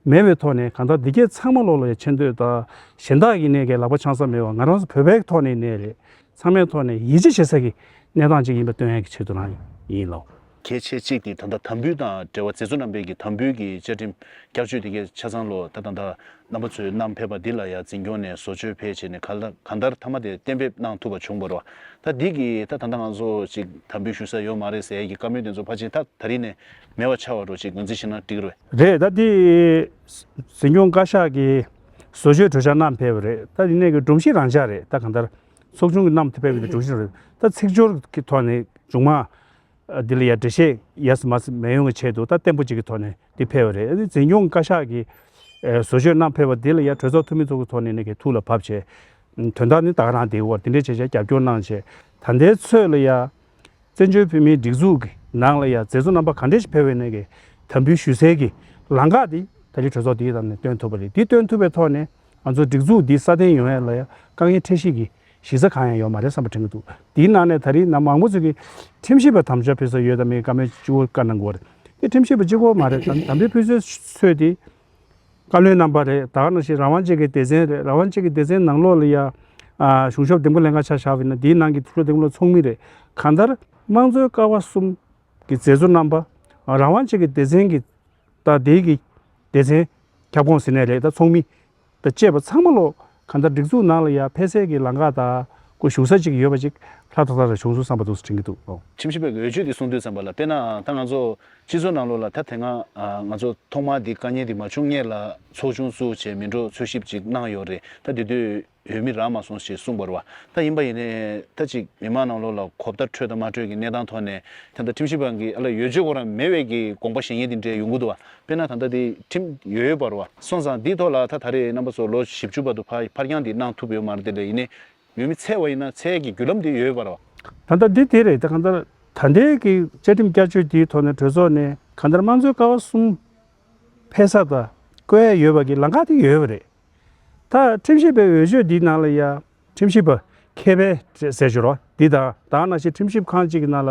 མེད་པའི་ཐོག་ནས་གང་ལྟར་འདི་གས་ཚང་མ་ལོག་ལ་ཡ་ཆེ་འདོད་དང་གཞན་དག་ཡིན་ནའི་གི་ལག་པ་འཆང་ས་མེད་པ་ང་རང་ཚོ་བོད་པའི་ཐོག་ནས་ནས་རེད། ཚང་མའི་ཐོག་ནས་ཡིད་ཆེས་བྱེད་ས་གི་གནས་སྟངས་ཅིག་ཡིན་པ་སྟོན་ཡ་གི་ཆེད་དུ་རང་ཡིན་ལོ། གལ་ཆེ་གཅིག་དེ་ད་ལྟ་དམ་འབུལ་དང་འབྲེལ་བ་མཛད་གཙོ་རྣམ་པའི་གི་དམ་འབུལ་གྱི་བཅའ་ཁྲིམས་བསྐྱར་བཅོས་དེ་གའི་ཆ་ཚང་ལོ་ད་ད་ལྟ་རྣམ་པ་ཚོས་བསྣམས་ཕེབས་པ་འདི་ལ་ཡང་འཛིན་སྐྱོང་ནས་བཟོ་བཅོས་ཕེབས་བྱས་ནས་ག་ལ་གང་ལྟར་མཐའ་མ་དེ་གཏན་འབེབས་གནང་ཐུབ་པ་བྱུང་བ་རེད་བ། ད་འདི་གི་ད་ད་ལྟ་ང་ཚོ་ཅིག་དམ་འབུལ་ཞུ་ས་ཡོད་མ་རེད་ཟེར་ཡ་གི་བཀའ་མོལ་དེ་ཚོ་ཕལ་ཆེར་ད་ད་རིང་ནས་མེད་པ་ཆགས་པ་རོ་ཅིག་ངོས་འཛིན་བྱས་ན་འགྲིག་གི་རེད། རེད། ད་འདི་འཛིན་སྐྱོང་བཀའ་ཤག་གིས་བཟོ་བཅོས་གྲོས་འཆར་གནང་ཕེབས་པ་རེད། ད་འདི་ནས་གི་སྒྲོམ་གཞི་རང་འཇགས་རེད། ད་གང་ལྟར་ཚོགས་ཆུང་གི་གནང་ཐུབ་པའི་གི་སྒྲོམ་གཞི་རེད། ད་ཚིག་སྦྱོར་གྱི་ཐོག་ནས་མཇུག་མ་འདི་ལ་ཡ་འགྲེལ་བཤད་ཡས་མ་མ་ཡོང་བའི་ཆེད་དུ་ད་བརྟན་པོ་ཅིག་གི་ཐོག་ནས་འདི་ཕེབས་པ་རེད། འཛིན་སྐྱོང་བཀའ་ཤག་གིས་བཟོ་བཅོས་གནང་ཕེབས་པ་འདི་ལ་ཡ་གྲོས་ཚོགས་འཐུས་མི་ཚོ་གི་ཐོག་ནས་ནས་གི་ཐུགས་ལ་བབས་བྱས། དོན་དག་ནི་ད་ག་རང་དེ་བར་དེ་འདྲའི་བྱས་བྱས་རྒྱབ་སྐྱོར་གནང་བྱས། ད་ལྟའི་ཚོད་ལ་ཡ་བཙན་བྱོལ་བོད་མིའི་སྒྲིག་འཛུགས་ཀྱི་ནང་ལ་ཡ་མཛད་གཙོ་རྣམ་པ་ག་འདྲས་ཞིག་ཕེབས་པའི་ནས་གི་དམ་འབུལ་ཞུ་སའི་གི་ལམ་ཁ་དེ་ད་ལྟའི་གྲོས་ཚོགས་དེའི་ནང་ནས་སྟོན་ཐུབ་པ་རེད། དེ་སྟོན་ཐུབ་པའི་ཐོག་ནས་ང་ཚོ་སྒྲིག་འཛུགས་འདི་སྲ་བརྟན་ཡོང་ཡ་ལ་ཡ་དཀའ་ངལ་འཕྲད་གཞི་གི་གཞི་རྩ་གང་ཡང་ཡོད་མ་རེད་བསམ་པ་དྲན་གྱི་འདུག་དེའི་ནང་ནས་ད་རེས་ནང་མང་པོ་ཚོས་ཀྱིས་ཁྲིམས་ཞིབ་པ་དམ་བཅའ་ཕུལ་ས་ཡོད་དམ་མེད་བཀའ་མོལ་གཅིག་པོ་བཀའ་གནང་དགོས་རེད། དེ་ཁྲིམས་ཞིབ་པ་གཅིག་པོ་མ་རེད། དམ་དམ་འབུལ་ཕུལ་སའི་ཚོད་དེ་བཀའ་བློན་རྣམ་པ་རེད། ད་ག་ནང་བཞིན་རང་དབང་ཅན་གྱི་སྡེ་ཚན་རེད། རང་དབང་ཅན་གྱི་སྡེ་ཚན་ནང་ལོགས་ལ་ཡ་ཨ་གཞུང་ཞབས་འདེམས་བསྐོ་ལྷན་ཁང་ཆ་བཞག་པ་ཡིན་ན་དེའི་ནང་གི་གཞུང་ཞབས་འདེམས་བསྐོ་ཚོགས་མི་རེད། གང་ལྟར་དམངས་གཙོའི་ཀ་བ་གསུམ་གྱི་མཛད་གཙོ་རྣམ་པ་རང་དབང་ཅན་གྱི་སྡེ་ཚན་གྱི་ད་དེའི་གི་སྡེ་ཚན་ཁྱབ་ཁོངས་ཟེར་ནའི་རེད། ད་ཚོགས་མི་དང་བཅས་པ་ཚང་མ་ལོ་གང་ལྟར་སྒྲིག་འཛུགས་ནང་ལ་ཡ་ཕེབས་སའི་གི་ལམ་ཁ་དང་ཁོ་བཞུགས་ས་ཅིག་ཡོད་པ་ཅིག་ལྷ་ཐག་ཐག་རེ་བྱུང་སོང་བསམ་པ་འདུག་དྲན་གྱི་འདུག་ཨོ། ཁྲིམས་ཞིབ་པའི་འོས་ཆོས་དེ་གསུང་དུས་ཙམ་པ་ལ་དཔེར་ན་ད་ང་ཚོ་སྤྱི་ཚོགས་ནང་ལོགས་ལ་ད་དེ་སྔ་ང་ཚོ་ཐོག་མར་འདི་དཀའ་ངལ་འདི་མ་བྱུང་སྔོན་ལ་ཚོགས་ཆུང་བཙུགས་བྱས་མི་འགྲོ་འཚོལ་ཞིབ་ཅིག་གནང་ཡོད་རེད། ད་དེ་དུས་འོས་མི་རག་མ་སོང་ཞེས་གསུངས་པ་རེད་བ། ད་ཡིན་པ་ཡིན་ནའི་ད་ཅིག་མི་མང་ནང་ལོགས་ལ་གོ་བརྡ་འཕྲོད་དང་མ་འཕྲོད་ཀྱི་གནས་སྟངས་ཐོག་ནས་ད་ལྟ་ཁྲིམས་ཞིབ་པ་གི་ཨ་ལ་འོས་ཆོས་ཁོ་རང་མེད་པའི་གི་དགོངས་པ་བཞེས་མཁན་དེ་འདྲས་ཡོང་གི་འདུག་བ། དཔེར་ན་ད་ལྟ་དེ་ཁྲིམས་ཡོད་ཡོད་པ་རེད་བ། སོང་ཙང་འདིའི་ཐོག་ལ་ད་ད་རེས་རྣམ་པ་ཚོ་ལོ་བཞི་བཅུ་བར་དུ་ཕར་ཕར་འགྱངས་དེ་གནང་ཐུབ་ཡོད་མ་རེད། དེ་ལས་ཡིན་ནའི་འོས་མི་ཚད་པ་ཡིན་ན་ཚད་ཀྱི་བརྒྱུད་ལམ་དེ་ཡོད་ཡོད་པ་རེད་བ། ད་ལྟ་འདི་དེ་རེད། ད་གང་ལྟར་ད་ལྟའི་གི་བཅའ་ཁྲིམས་བསྐྱར་བཅོས་དེའི་ཐོག་ནས་གྲོས་ཚོགས་ནས་གང་ལྟར་དམངས་གཙོའི་ཀ་བ་གསུམ་ཕེབས་ས་དང་བསྐོ་ཡ་ཡོད་པ་གི་ལམ་ཁ་དེ་ཡོད་པ་རེད། ད་ཁྲིམས་ཞིབ་པའི་འོས་ཆོས་འདིའི་ནང་ལ་ཡ་ཁྲིམས་ཞིབ་པ་མཁས་པའི་ཟེར་ཞོར་བ་འདི་དང་ད་ག་ནང་བཞིན་ཁྲིམས་ཞིབ་ཁང་གཅིག་གི་ནང་ལ་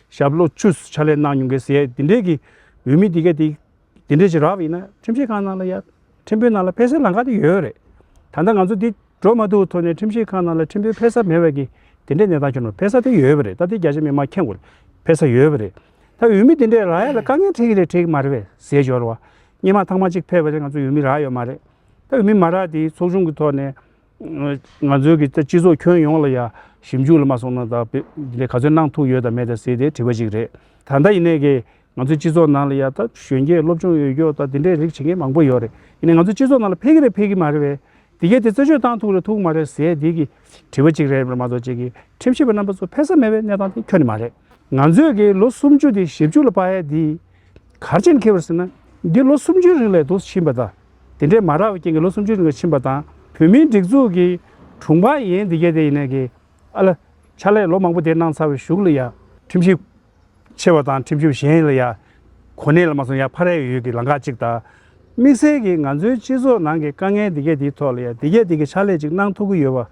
ཞབས་ལོ་བཅུ་ཕྱག་ལས་གནང་མྱོང་མཁན་ཟེར་ཡས་འདི་འདྲས་ཀྱི་འོས་མི་འདི་གས་འདི་འདི་འདྲས་ཅིག་རག་པ་ཡིན་ན་ཁྲིམས་ཞིབ་ཁང་ནང་ལ་ཡ་ཁྲིམས་དཔོན་ནང་ལ་ཕེབས་སའི་ལམ་ཁ་དེ་ཡོད་རེད། ད་ལྟ་ང་ཚོ་འདི་འགྲོ་མ་ཐུབ་ཐོག་ནས་ཁྲིམས་ཞིབ་ཁང་ནང་ལ་ཁྲིམས་དཔོན་ཕེབས་ས་མེད་པའི་གི་དེ་འདྲས་གནས་སྟངས་བྱུང་ན་ཕེབས་ས་དེ་ཡོད་པ་རེད། ད་དེ་རྒྱ་ཆེ་མི་མང་མཁྱེན་དགོས་རེད། ཕེབས་ས་ཡོད་པ་རེད། ད་འོས་མི་དེ་འདྲས་རག་ཡ་ལ་དཀའ་ངལ་འཕྲད་ཀྱི་རེད་འཕྲད་ཀྱི་མ་རེད་པས་ཟེར་ཞོར་བ། སྔོན་མ་ཐེངས་མ་གཅིག་ཕེབས་པ་རེད། ང་ཚོ་འོས་མི་རག་ཡོད་མ་རེད། ད་འོས་མི་མ་རག་དེ་ཚོགས་ཆུང་གི་ཐོག་ནས་ང་ཚོའི་གི་ད་སྤྱི་ཚོགས་ཁྱོན་ཡོངས་ལ་ཡ་ཞིབ་འཇུག་ལ་མ་སོང་ན་ད་དེ་འདྲས་ག་ཚོད་གནང་ཐུབ་ཡོད་དམ་མེད་དམ་ཟེར་དེ་དྲི་བ་ཅིག་རེད། ད་ལྟ་ཡིན་ནའི་གི་ང་ཚོའི་སྤྱི་ཚོགས་ནང་ལ་ཡ་ད་གཞོན་སྐྱེས་སློབ་སྦྱོང་ཡོད་རྒྱུ་ད་དེ་འདྲའི་རིགས་བྱེད་མཁན་མང་པོ་ཡོད་རེད། ཡིན་ནའི་ང་ཚོའི་སྤྱི་ཚོགས་ནང་ལ་ཕེབས་ཀྱི་རེད་ཕེབས་ཀྱི་མ་རེད་པས། དེ་གས་དེ་རྩད་གཅོད་བཏང་ཐུབ་རེད་ཐུབ་མ་རེད་ཟེར་དེ་གི་དྲི་བ་གཅིག་རེད་མ་གཏོགས་ཅིག་གི་ཁྲིམས་ཞིབ་པ་རྣམ་པ་ཚོ་ཕེབས་ས་མེད་པའི་གནས་སྟངས་དེ་ཁྱོན་ནས་མ་རེད། ང་ཚོས་གི་ལོ་སུམ་ཅུ་དེ་ཞིབ་འཇུག་ལ་སྤར་ཡ་དེ་ག་རེ་བྱས་ནས་འཁེལ་བ་རེད་ཟེར་ན། འདི་ལོ་སུམ་ཅུའི་རིང་ལ་འདུག་ཕྱིན་པ་དང་དེ་འདྲའི་མ་རག་པའི་རྐྱེན་གྱིས་ལོ་སུམ་ཅུའི་རིང་ལ་ཕྱིན་པ་དང་བོད་མིའི་སྒྲིག་འཛུགས་ཀྱི་དྲུང་འཕར་ཡིན་དེ་གས་དེ་ཡིན་ནའི་གི་ཨ་ལ་ཕྱག་ལས་ལོ་མང་པོ་དེ་གནང་ཚར་བའི་གཞུག་ལ་ཡ་ཁྲིམས་ཞིབ་ཆེ་བ་དང་ཁྲིམས་ཞིབ་གཞན་ལ་ཡ་གོ་གནས་ལ་མ་སོང་ཡ་འཕར་ཡ་ཡོད་ཀྱི་ལམ་ཁ་གཅིག་དང་། དམིགས་བསལ་གྱིས་ང་ཚོའི་སྤྱི་ཚོགས་ནང་གི་དཀའ་ངལ་འདི་གས་འདིའི་ཐོག་ལ་ཡ་འདི་གས་འདི་གི་ཕྱག་ལས་ཅིག་གནང་ཐུབ་ཀྱི་ཡོད་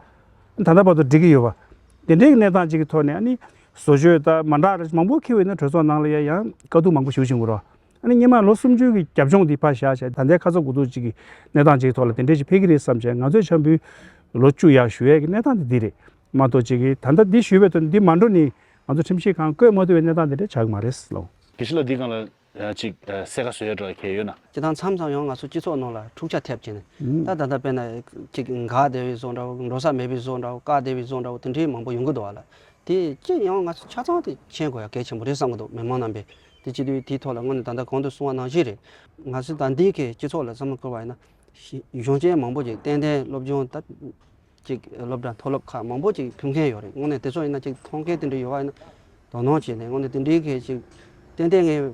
པ། ད་ལྟ་བར་དུ་འགྲིག་གི་ཡོད་པ། དེ་འདྲའི་གི་གནས་སྟངས་ཅིག་གི་ཐོག་ནས་ཨ་ནི་བཟོ་བཅོས་དང་མ་འདྲ་རེ་མང་པོ་འཁྱེར་བ་ཡིན་ན་གྲོས་ཚོགས་ནང་ལ་ཡ་ཡང་དཀའ་སྡུག་མང་པོ་ཞིག་བྱུང་གི་རེད། ཨ་ནི་སྔོན་མ་ལོ་སུམ་ཅུ་གི་རྒྱབ་ལྗོངས་འདི་ཕར་བཞག་བྱས་ད་ལྟའི་ཁ་ཚ་དགོས་གཏུགས་ཅིག་གི་གནས་སྟངས་ཅིག་གི་ཐོག་ལ་དེ་འདྲའི་ཞིག་ཕེབས་ཀྱི་རེད་བསམ་བྱས་ང་ཚོས་འཆམ་པོའི་ལོ་བཅུ་ཡར་ཞུ་ཡས་ཀྱི་གནས་སྟངས་དེ་འདི་རེད། མ་གཏོགས་ཅིག་གིས་ད་ལྟ་འདི་ཞུས་པའི་དོན་འདི་མ་འགྲོ་ནི་ང་ཚོ་ཁྲིམས་ཞིབ་ཁང་བསྐོས་མ་ཐུབ་པའི་གནས་སྟངས་དེ་འདྲ་ཆགས་ཀྱི་མ་རེད་ལགས། དགེ་བཤེས་ལགས་འདི་སྒང་ལ་ཅིག་གསལ་ཁ་བཟོ་ཡ་འདྲ་གལ་ཡོད་ན། སྤྱིར་བཏང་མཚམས་མཚམས་ཡང་ང་ཚོ་སྤྱི་ཚོགས་ནང་ལ་འཁྲུག་ཆ་ཐེབས་བྱས་ནས་ད་ད་ལྟ་དཔེར་ན་ཅིག་འགག་བསྡད་པའི་བཟོ་འདྲ་བོ་འགྲོ་ས་མེད་པའི་བཟོ་འདྲ་བོ་བཀག་བསྡད་པའི་བཟོ་འདྲ་བོ་དེ་འདྲའི་མང་པོ་ཡོང་གི་འདུག་བ་ལ། དེ་ཅི་ཡང་ང་ཚོ་ཆ་ཚང་དེ་མཁྱེན་དགོས་ཡ་གལ་ཆེན་པོ་རེད་བསམ་གི་འདུག་མི་མང་རྣམ་པས་དེ་བྱེད་དུས་དེའི་ཐོག་ལ་དངོས་གནས་ད་ལྟ་གོང་དུ་གསུངས་པ་ནང་བཞིན་རེད། ང་ཚོ་ད་འདི་གའི་སྤྱི་ཚོགས་ལ་བསམ་བློ་འཁོར་བ་ཡིན་ན་གཞོན་སྐྱེས་མང་པོ་ཅིག་ཏན་ཏན་སློབ་སྦྱོང་ད། ཅིག་སློབ་གྲྭ་མཐོ་སློབ་ཁག་མང་པོ་ཅིག་ཕེབས་མཁན་ཡོད་རེད། དངོས་གནས་དེ་ཚོ་ཡིན་ན་ཅིག་མཐོང་མཁན་དེ་འདྲ་ཡོད་པ་ཡིན་ན་དོ་སྣང་བྱས་ནས་དངོས་གནས་དེ་འདྲའི་གི་ཅིག་ཏན་ཏན་ངས་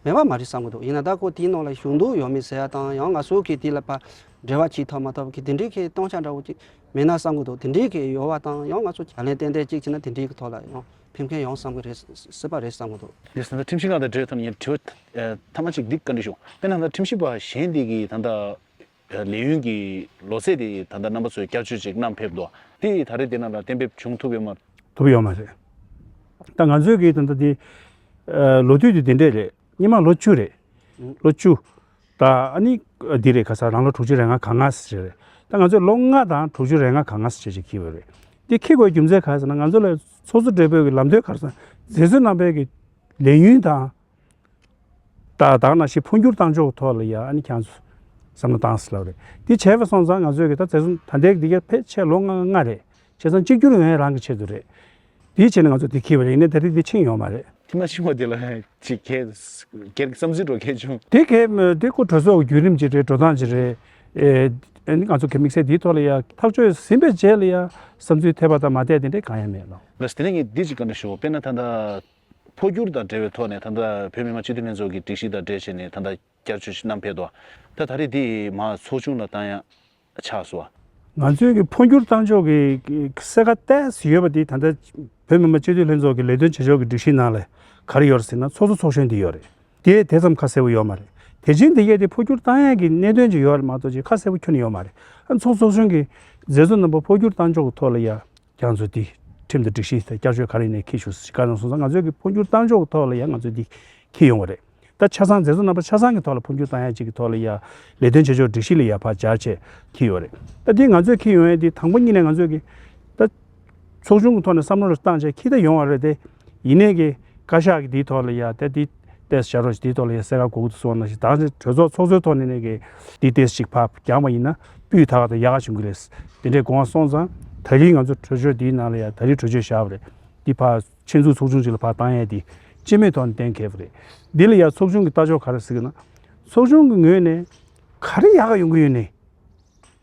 མེད་པ་མ་རེད་བསམ་གི་འདུག། ཡིན་ན་ད་ཁོ་དེའི་ནང་ལ་ཞུགས་འདུག་ཡོད་མེད་ཟེར་ཡ་དང་། ཡང་ང་ཚོ་གིས་དེ་ལ་ཕར་འབྲེལ་བ་བྱེད་ཐུབ་མ་ཐུབ་གི་དེ་འདྲའི་གི་སྟོང་ཆ་འདྲ་བོ་ཅིག་མེད་ན་བསམ་གི་འདུག། དེ་འདྲའི་གི་ཡོད་པ་དང་། ཡང་ང་ཚོ་བྱ་ལས་ཏན་ཏན་ཅིག་བྱས་ན་དེ་འདྲའི་གི་ཐོག་ལ་ཡང་ཕན་ཁེ་ཡོང་བསམ་གི་རེད། སྲིད་པ་རེད་བསམ་གི་འདུག། ཡིན་ན་ད་ཁྲིམས་ཞིབ་ཁང་དང་འབྲེལ་བའི་ཐོག་ནས་ངས་དྲི་བ་ཨ་མཐའ་མ་ཅིག་འདི་བཀའ་འདྲི་ཞུ། དཔེར་ན་ད་ཁྲིམས་ཞིབ་པ་གཞན་འདི་གིས་ད་ལྟ་ལས་ཡུན་གྱི་ལོ་ཚད་དེ་ད་ལྟ་རྣམ་པ་ཚོས་བསྐྱར་བཅོས་ཅིག་གནང་ཕེབས་འདུག། དེ་ད་རེས་དེ་ནང་ལ་གཏན་འབེབས་བྱུང་ཐུབ་ཡོད་མ། ཐུབ་ཡོད་མ་རེད། ད་ང་ཚོས་ཀྱི་ད་ལྟ་དེ་ཨ་ལོ་དུས་དེ་དེ་འདྲས་རེད། སྔོན་མ་ལོ་བཅུ་རེད། ལོ་བཅུ། ད་ཨ་ནི་འདི་རེད། ཁ་སང་རང་ལོ་དྲུག་ཅུ་རེ་ལྔ་གང་ང་ཟེར་རེད། ད་ང་ཚོས་ལོ་ལྔ་དང་དྲུག་ཅུ་རེ་ལྔ་གང་ང་ཟེར་ཅིག་འཁྱེར་བ་རེད། དེ་འཁྱེར་དགོས་རྒྱུ་མཚན་ག་རེ་ཟེར་ན། ང་ཚོ་ལ་ཚོགས་གཙོ་སྦྲེལ་པོའི་གི་ལམ་སྟོན། ག་རེ་ཟེར་ན། མཛད་གཙོ་རྣམ་པའི་གི་ལས་ཡུན་དང་། ད་ད་ག་ནང་བཞིན་འཕོ་འགྱུར་བཏང་ཕྱོགས་ཐོག་ལ་ཡ་ཨ་ནི་ཁྱེད་ཚོ་བསམ་བློ་བཏང་ཟེར་ལབ་རེད། དེ་བྱས་པ་སོང་ཙང་ང་ཚོས་ཀྱི་ད་བཙན་བཟུང་ད་ལྟའི་འདི་གའི་ཕལ་ཆེར་ལོ་ལྔ་ལྔ་རེད། བྱས་ཙང་གཅིག་གྱུར་ཡོང་ཡ་རང་གི་ཆེད་དུ་རེད། དེའི་ཆེད་ནས་ང་ཚོ་དེ་འཁྱེར་བ་རེད། ཡིན་ནའི་ད་རེས་དེ་ཕྱིན་ཡོད་མ་རེད། དེ་མ་ཕྱིན་པ་དེ་ལ་ཅིག་གལ་སྒེར་གྱི་བསམ་ཚུལ་འདྲ་བོ་གལ་བྱུང་། དེ་གལ་མི་དེ་ཁོ་གྲོས་ཚོགས་ཀྱི་བརྒྱུད་རིམ་ཅིག་རེད། འགྲོ་སྟངས་ཅིག་རེད། ཨེ་ཨ་ནི་ང་ཚོ་གི་དམིགས་བསལ་དེའི་ཐོག་ལ་ཡ་ཐག་གཅོད་ཟིན་པའི་རྗེས་ལ་ཡ་བསམ་ཚུལ་ཐེབས་པ་དང་མ་ཐེབས་དེ་འདྲའི་གང་ཡང་མེད་ལགས། ལགས་སོ། དེ་ནས་ངས་འདི་ཅིག་བཀའ་འདྲི་ཞུ། དཔེར་ན་ད་ལྟ་འཕོ་འགྱུར་དང་འབྲེལ་བའི་ཐོག་ནས་ད་ལྟ་བོད་མི་མང་སྤྱི་འཐུས་ལྷན་ཚོགས་ཀྱི་སྒྲིག་གཞི་དང་འབྲེལ་བྱས་ནས་ད་ལྟ་བསྐྱར་བཅོས་ཤིག་གནང་ཕེབས་འདུག། ད་ད་རེས་འདི་མར་ཚོགས་ཆུང་ལ་བཏང་ཡ་ཆགས་སོང་བ། ང་ཚོའི་གི་འཕོ་འགྱུར་བཏང་ཕྱོགས་ཀྱི་གསལ་ཁ་གཏད་ཡོད་པ་འདི་ད་ལྟ་བོད་མི་མང་སྤྱི་འཐུས་ལྷན་ཚོགས་ཀྱི་ལས་དོན་བྱེད་ཕྱོགས་ཀྱི་སྒྲིག་གཞིའི་ནང་ལ་ག་རེ་ཡོད་རེད་ཟེར་ན། ཚོགས་གཙོ་ཚོགས་གཞོན་འདི་ཡོད་རེད། དེ་དེ་ཙམ་ཁ་གསལ་པོ་ཡོད་མ་རེད། དེ་བཞིན་དེ་གས་དེ་འཕོ་འགྱུར་བཏང་ཡས་ཀྱི་གནད་དོན་ཅིག་ཡོད་རེད་མ་གཏོགས་ཅིག་ཁ་གསལ་པོ་ཁྱོན་ནས་ཡོད་མ་རེད། ཨ་ཚོགས་ཚོགས་གཞོན་གྱི་མཛད་གཙོ་རྣམ་པ་འཕོ་འགྱུར་བཏང་ཕྱོགས་ཀྱི་ཐོག་ལ་ཡ། ཁྱེད་ཚོ་འདི་ཁྲིམས་དང་སྒྲིག་གཞི་དེ་བསྐྱར་བཅོས་ག་རེ་ནས་འཁྱེར་ཞུ་ཟེར་ག་རེ་སོང་ཙང་། ང་ཚོའི་གི་འཕོ་འགྱུར་བཏང་ཕྱོགས་ཀྱི་ཐོག་ལ་ཡ་ང་ཚོས་འདི་འཁྱེར་ཡོང་བ་རེད། ད་ཆ་ཚང་མཛད་གཙོ་རྣམ་པ་ཆ་ཚང་གི་ཐོག་ལ་འཕོ་འགྱུར་བཏང་ཡ་ཅིག་གི་ཐོག་ལ་ཡ་ལས་དོན་བྱེད་ཕྱོགས་སྒྲིག་གཞི་ལ་ཡ་ཕར་སྦྱར་བྱས་འཁྱེར་ཡོད་རེད། ད་འདི་ང་ཚོས་འཁྱེར་ཡོང་ཡ་འདི་དང་པོ་ཉིད་ནས་ང་ཚོས་གི་ད་ཚོགས་ཆུང་གི་ཐོག་ནས་བསམ་བློ་རེ་བཏང་བྱས་འཁྱེར་ད་ཡོང་བ་རེད་དེ། ཡིན་ནའི་གི་བཀའ་ཤག་གི་འདིའི་ཐོག་ལ་ཡ་ད་འདི་ཏེས་བྱ་རོགས་ཞིག་འདིའི་ཐོག་ལ་ཡ་གསལ་ཁ་དགོས་ཀྱི་འདུག་གསུངས་པ་ནང་བཞིན། ད་ནི་གྲོས་ཚོགས་ཚོགས་གཙོའི་ཐོག་ནས་ནས་གི་འདི་ཏེས་ཞིག་ཕར་བརྒྱངས་པ་ཡིན་ན་སྤུས་དག་དང་ཡག་ག་བྱུང་གི་རེད། དེ་འདྲའི་དགོངས་པ་སོང་ཙང་། ད་རིང་ང་ཚོ་གྲོས་ཆོད་འདིའི་ནང་ལ་ཡ་ད་རིང་གྲོས་ཆོད་བཞག་པ་རེད། འདི་ཕར་ཆེད་འཛུགས་ཚོགས་ཆུང་ཅིག་ལ་ཕར་བཏང་ཡས་འདི་སྤྱི་མོས་ཐོག་ནས་གཏན་འཁེལ་བ་རེད། འདི་ལ་ཡ་ཚོགས་ཆུང་གི་ལྟ་ཕྱོགས་ག་རེ་ཟེར་གི་ན། ཚོགས་ཆུང་གི་ངོས་ནས་ག་རེ་ཡག་ག་ཡོང་གི་ཡོད་ནའི།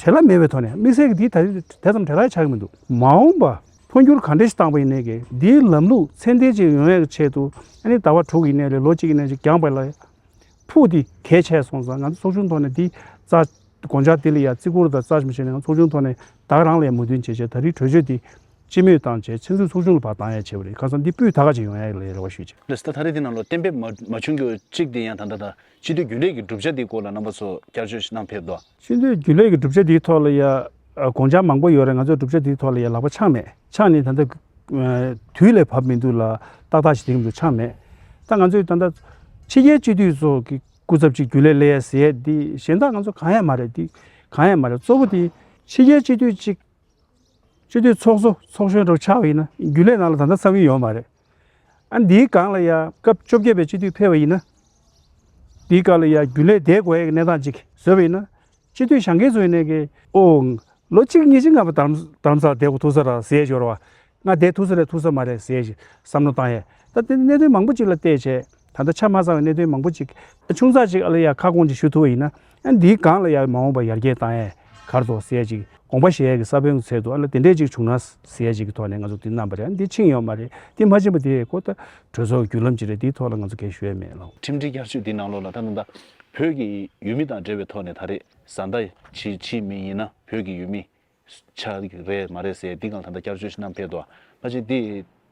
བྲེལ་བ་མེད་པའི་ཐོག་ནས། དམིགས་བསལ་གྱི་འདི་ད་རེས་དེ་ཙམ་བྲེལ་བ་ཆགས་ཀྱི་མི་འདུག། མ་འོངས་པ་འཕོ་འགྱུར་ག་འདྲ་ཞིག་བཏང་པ་ཡིན་ནའི་གི་འདིའི་ལམ་ལུགས་ཚད་ལྡན་ཅིག་ཡོང་ཡག་གི་ཆེད་དུ། ཨ་ནི་ཟླ་བ་དྲུག་ཡིན་ནའི་རེད། ལོ་གཅིག་ཡིན་ནའི་ཅིག་བརྒྱངས་པ་ལ་ཕུགས་འདི་གལ་ཆེ་སོང་ཙང་། ང་ཚོ་ཚོགས་ཆུང་ཐོག་ནས་འདི་རྩ་དགོངས་འཆར་འདི་ལ་ཡ་བརྩི་བཀུར་དང་རྩ་ཞིབ་བྱས་ནས། ང་ཚོགས་ཆུང་ཐོག་ནས་ད་རང་ལ་ཡ་མོས་མཐུན་བྱས་བྱས། ད་རེས་གྲོས་ཆོད་འདི་སྤྱི་མོས་བཏང་བྱས། ཆེད་འཛུགས་ཚོགས་ཆུང་ལ་ཕར་བཏང་ཡ་བྱས་པ་རེད། ཁ་སང་འདི་སྤུས་དག་ཅིག་ཡོང་ཡ་ལ་རེ་བ་ཞུ་བྱས། ལགས་སོ། ད་ད་རེས་འདི་ནང་ལ་གཏན་འབེབས་མ་མ་བྱུང་རྒྱུ་གཅིག་དེ་ཡང་ད་ལྟ་ད་སྤྱི་འཐུས་རྒྱུན་ལས་ཀྱི་གྲུབ་ཆ་འདིའི་སྐོར་ལ་རྣམ་པ་ཚོ་བསྐྱར་བཅོས་ཤིག་གནང་ཕེབས་དོ། སྤྱི་འཐུས་རྒྱུན་ལས་ཀྱི་གྲུབ་ཆ་འདིའི་ཐོག་ལ་ཡ་ཨ་དགོངས་འཆར་མང་པོ་ཡོད་རེད། ང་ཚོས་གྲུབ་ཆ་འདིའི་ཐོག་ལ་ཡ་ལག་པ་འཆང་མེད། འཆང་ནས་ད་ལྟ་ཨ་དུས་ལས་བབས་མི་འདུག་ལ། ཏག་ཏག་ཞིག་དེ་གི་འདུག་འཆང་མེད། ད་ང་ཚོས་ད་ལྟ་ཕྱི་རྒྱལ་སྤྱི་འཐུས་ཚོ་གི་སྐུ་ཚབ་ཅིག་རྒྱུན་ལས་སླེབས་ཡ་ཟེར་ཡ་འདི་གཞན་དག་ང་ཚོ་གང་ཡང་མ་རེད། འདི་གང་ཡང་མ་རེད། གཙོ་བོ་དེ་ཕྱི་རྒྱལ་སྤྱི་འཐུས་ཅིག་སྤྱི་འཐུས་ཚོགས་གཙོ་ཚོགས་གཞོན་འདྲ་ཆགས་པ་ཡིན་ན། རྒྱུན་ལས་ནང་ལ་ད་ལྟ་འཚམས་མི་ཡོད་མ་རེད། ཨ་འདིའི་སྒང་ལ་ཡ་སྐབས་བཅོ་བརྒྱད་པའི་སྤྱི་འཐུས་ཕེབས་པ་ཡིན་ན། འདིའི་སྒང་ལ་ཡ་རྒྱུན་ལས་བསྡད་དགོས་ཡ་གི་གནས་སྟངས་ཅིག་བཟོས་པ་ཡིན་ན། སྤྱི་འཐུས་བཞེངས་མཁན་ཚོ་ཡིན་ནའི་གི། ཨོ། ལོ་གཅིག་གཉིས་ཅིག་ང་ཕར་རྡ་རམ་རྡ་རམ་ས་ལ་བསྡད་དགོས་ཐུག་ས་རེད་ཟེར་ཡ་ཅིག་ཡོད་རེད་བ། ང་བསྡད་ཐུབ་ས་རེད་ཐུབ་ས་མ་རེད་ཟེར་ཡ་ཅིག་བསམ་བློ་བཏང་ཡས། ད་དེ་གནད་དོན་མང་པོ་ཅིག་ལ་བལྟས་བྱས། ད་ལྟ་ཆ་མ་ཚང་བའི་གནད་དོན་མང་པོ་ཅིག་ཆུང་ཙག་ཅིག་ཨ་ལ་ཡ་ཁ་སྐོང་ཅིག་ཞུ་ཐུབ་པ་ཡིན་ན། ཨ་འདིའི་སྒང་ལ་ཡ་མ་འོངས་པ་ཡར་རྒྱས་བཏང་ཡས་ག་རེ་འདུག་ཟེར་ཡ་ཅིག། དགོངས་པ་བཞེས་ཡས་ཀྱི་ས་བོན་གྱི་ཚད་དུ་ཨ་ལ་དེ་འདྲས་ཅིག་བྱུང་ན་ཟེར་ཡས་ཅིག་གི་ཐོག་ནས་ང་ཚོ་འདི་གནང་པ་རེད། ཨ་འདི་ཕྱིན་ཡོད་མ་རེད། འདི་མ་ཕྱིན་པ་དེ་ཁོ་ད་གྲོས་ཚོགས་བརྒྱུད་ལམ་ཅིག་རེད། དེའི་ཐོག་ལ་ང་ཚོ་གས་ཞུ་ཡས་མེད་ལགས། ཁྲིམས་སྒྲིག་བསྐྱར་བཅོས་འདི་ནང་ལོགས་ལ་ད་ད་ད་བོད་ཀྱི་ཡུལ་མི་དང་འབྲེལ་བའི་ཐོག་ནས་ད་རེས་བཟའ་ཟླ་ཕྱི་ཕྱི་མི་ཡིན་ན་བོད་ཀྱི་ཡུལ་མི་ཆགས་ཀྱི་རེད་མ་རེད་ཟེར་འདི་སྒང་ད་ལྟ་བསྐྱར་བཅོས་ཤིག་གནང་ཕེབས་འདུག། ཕལ་ཆེར་འདི་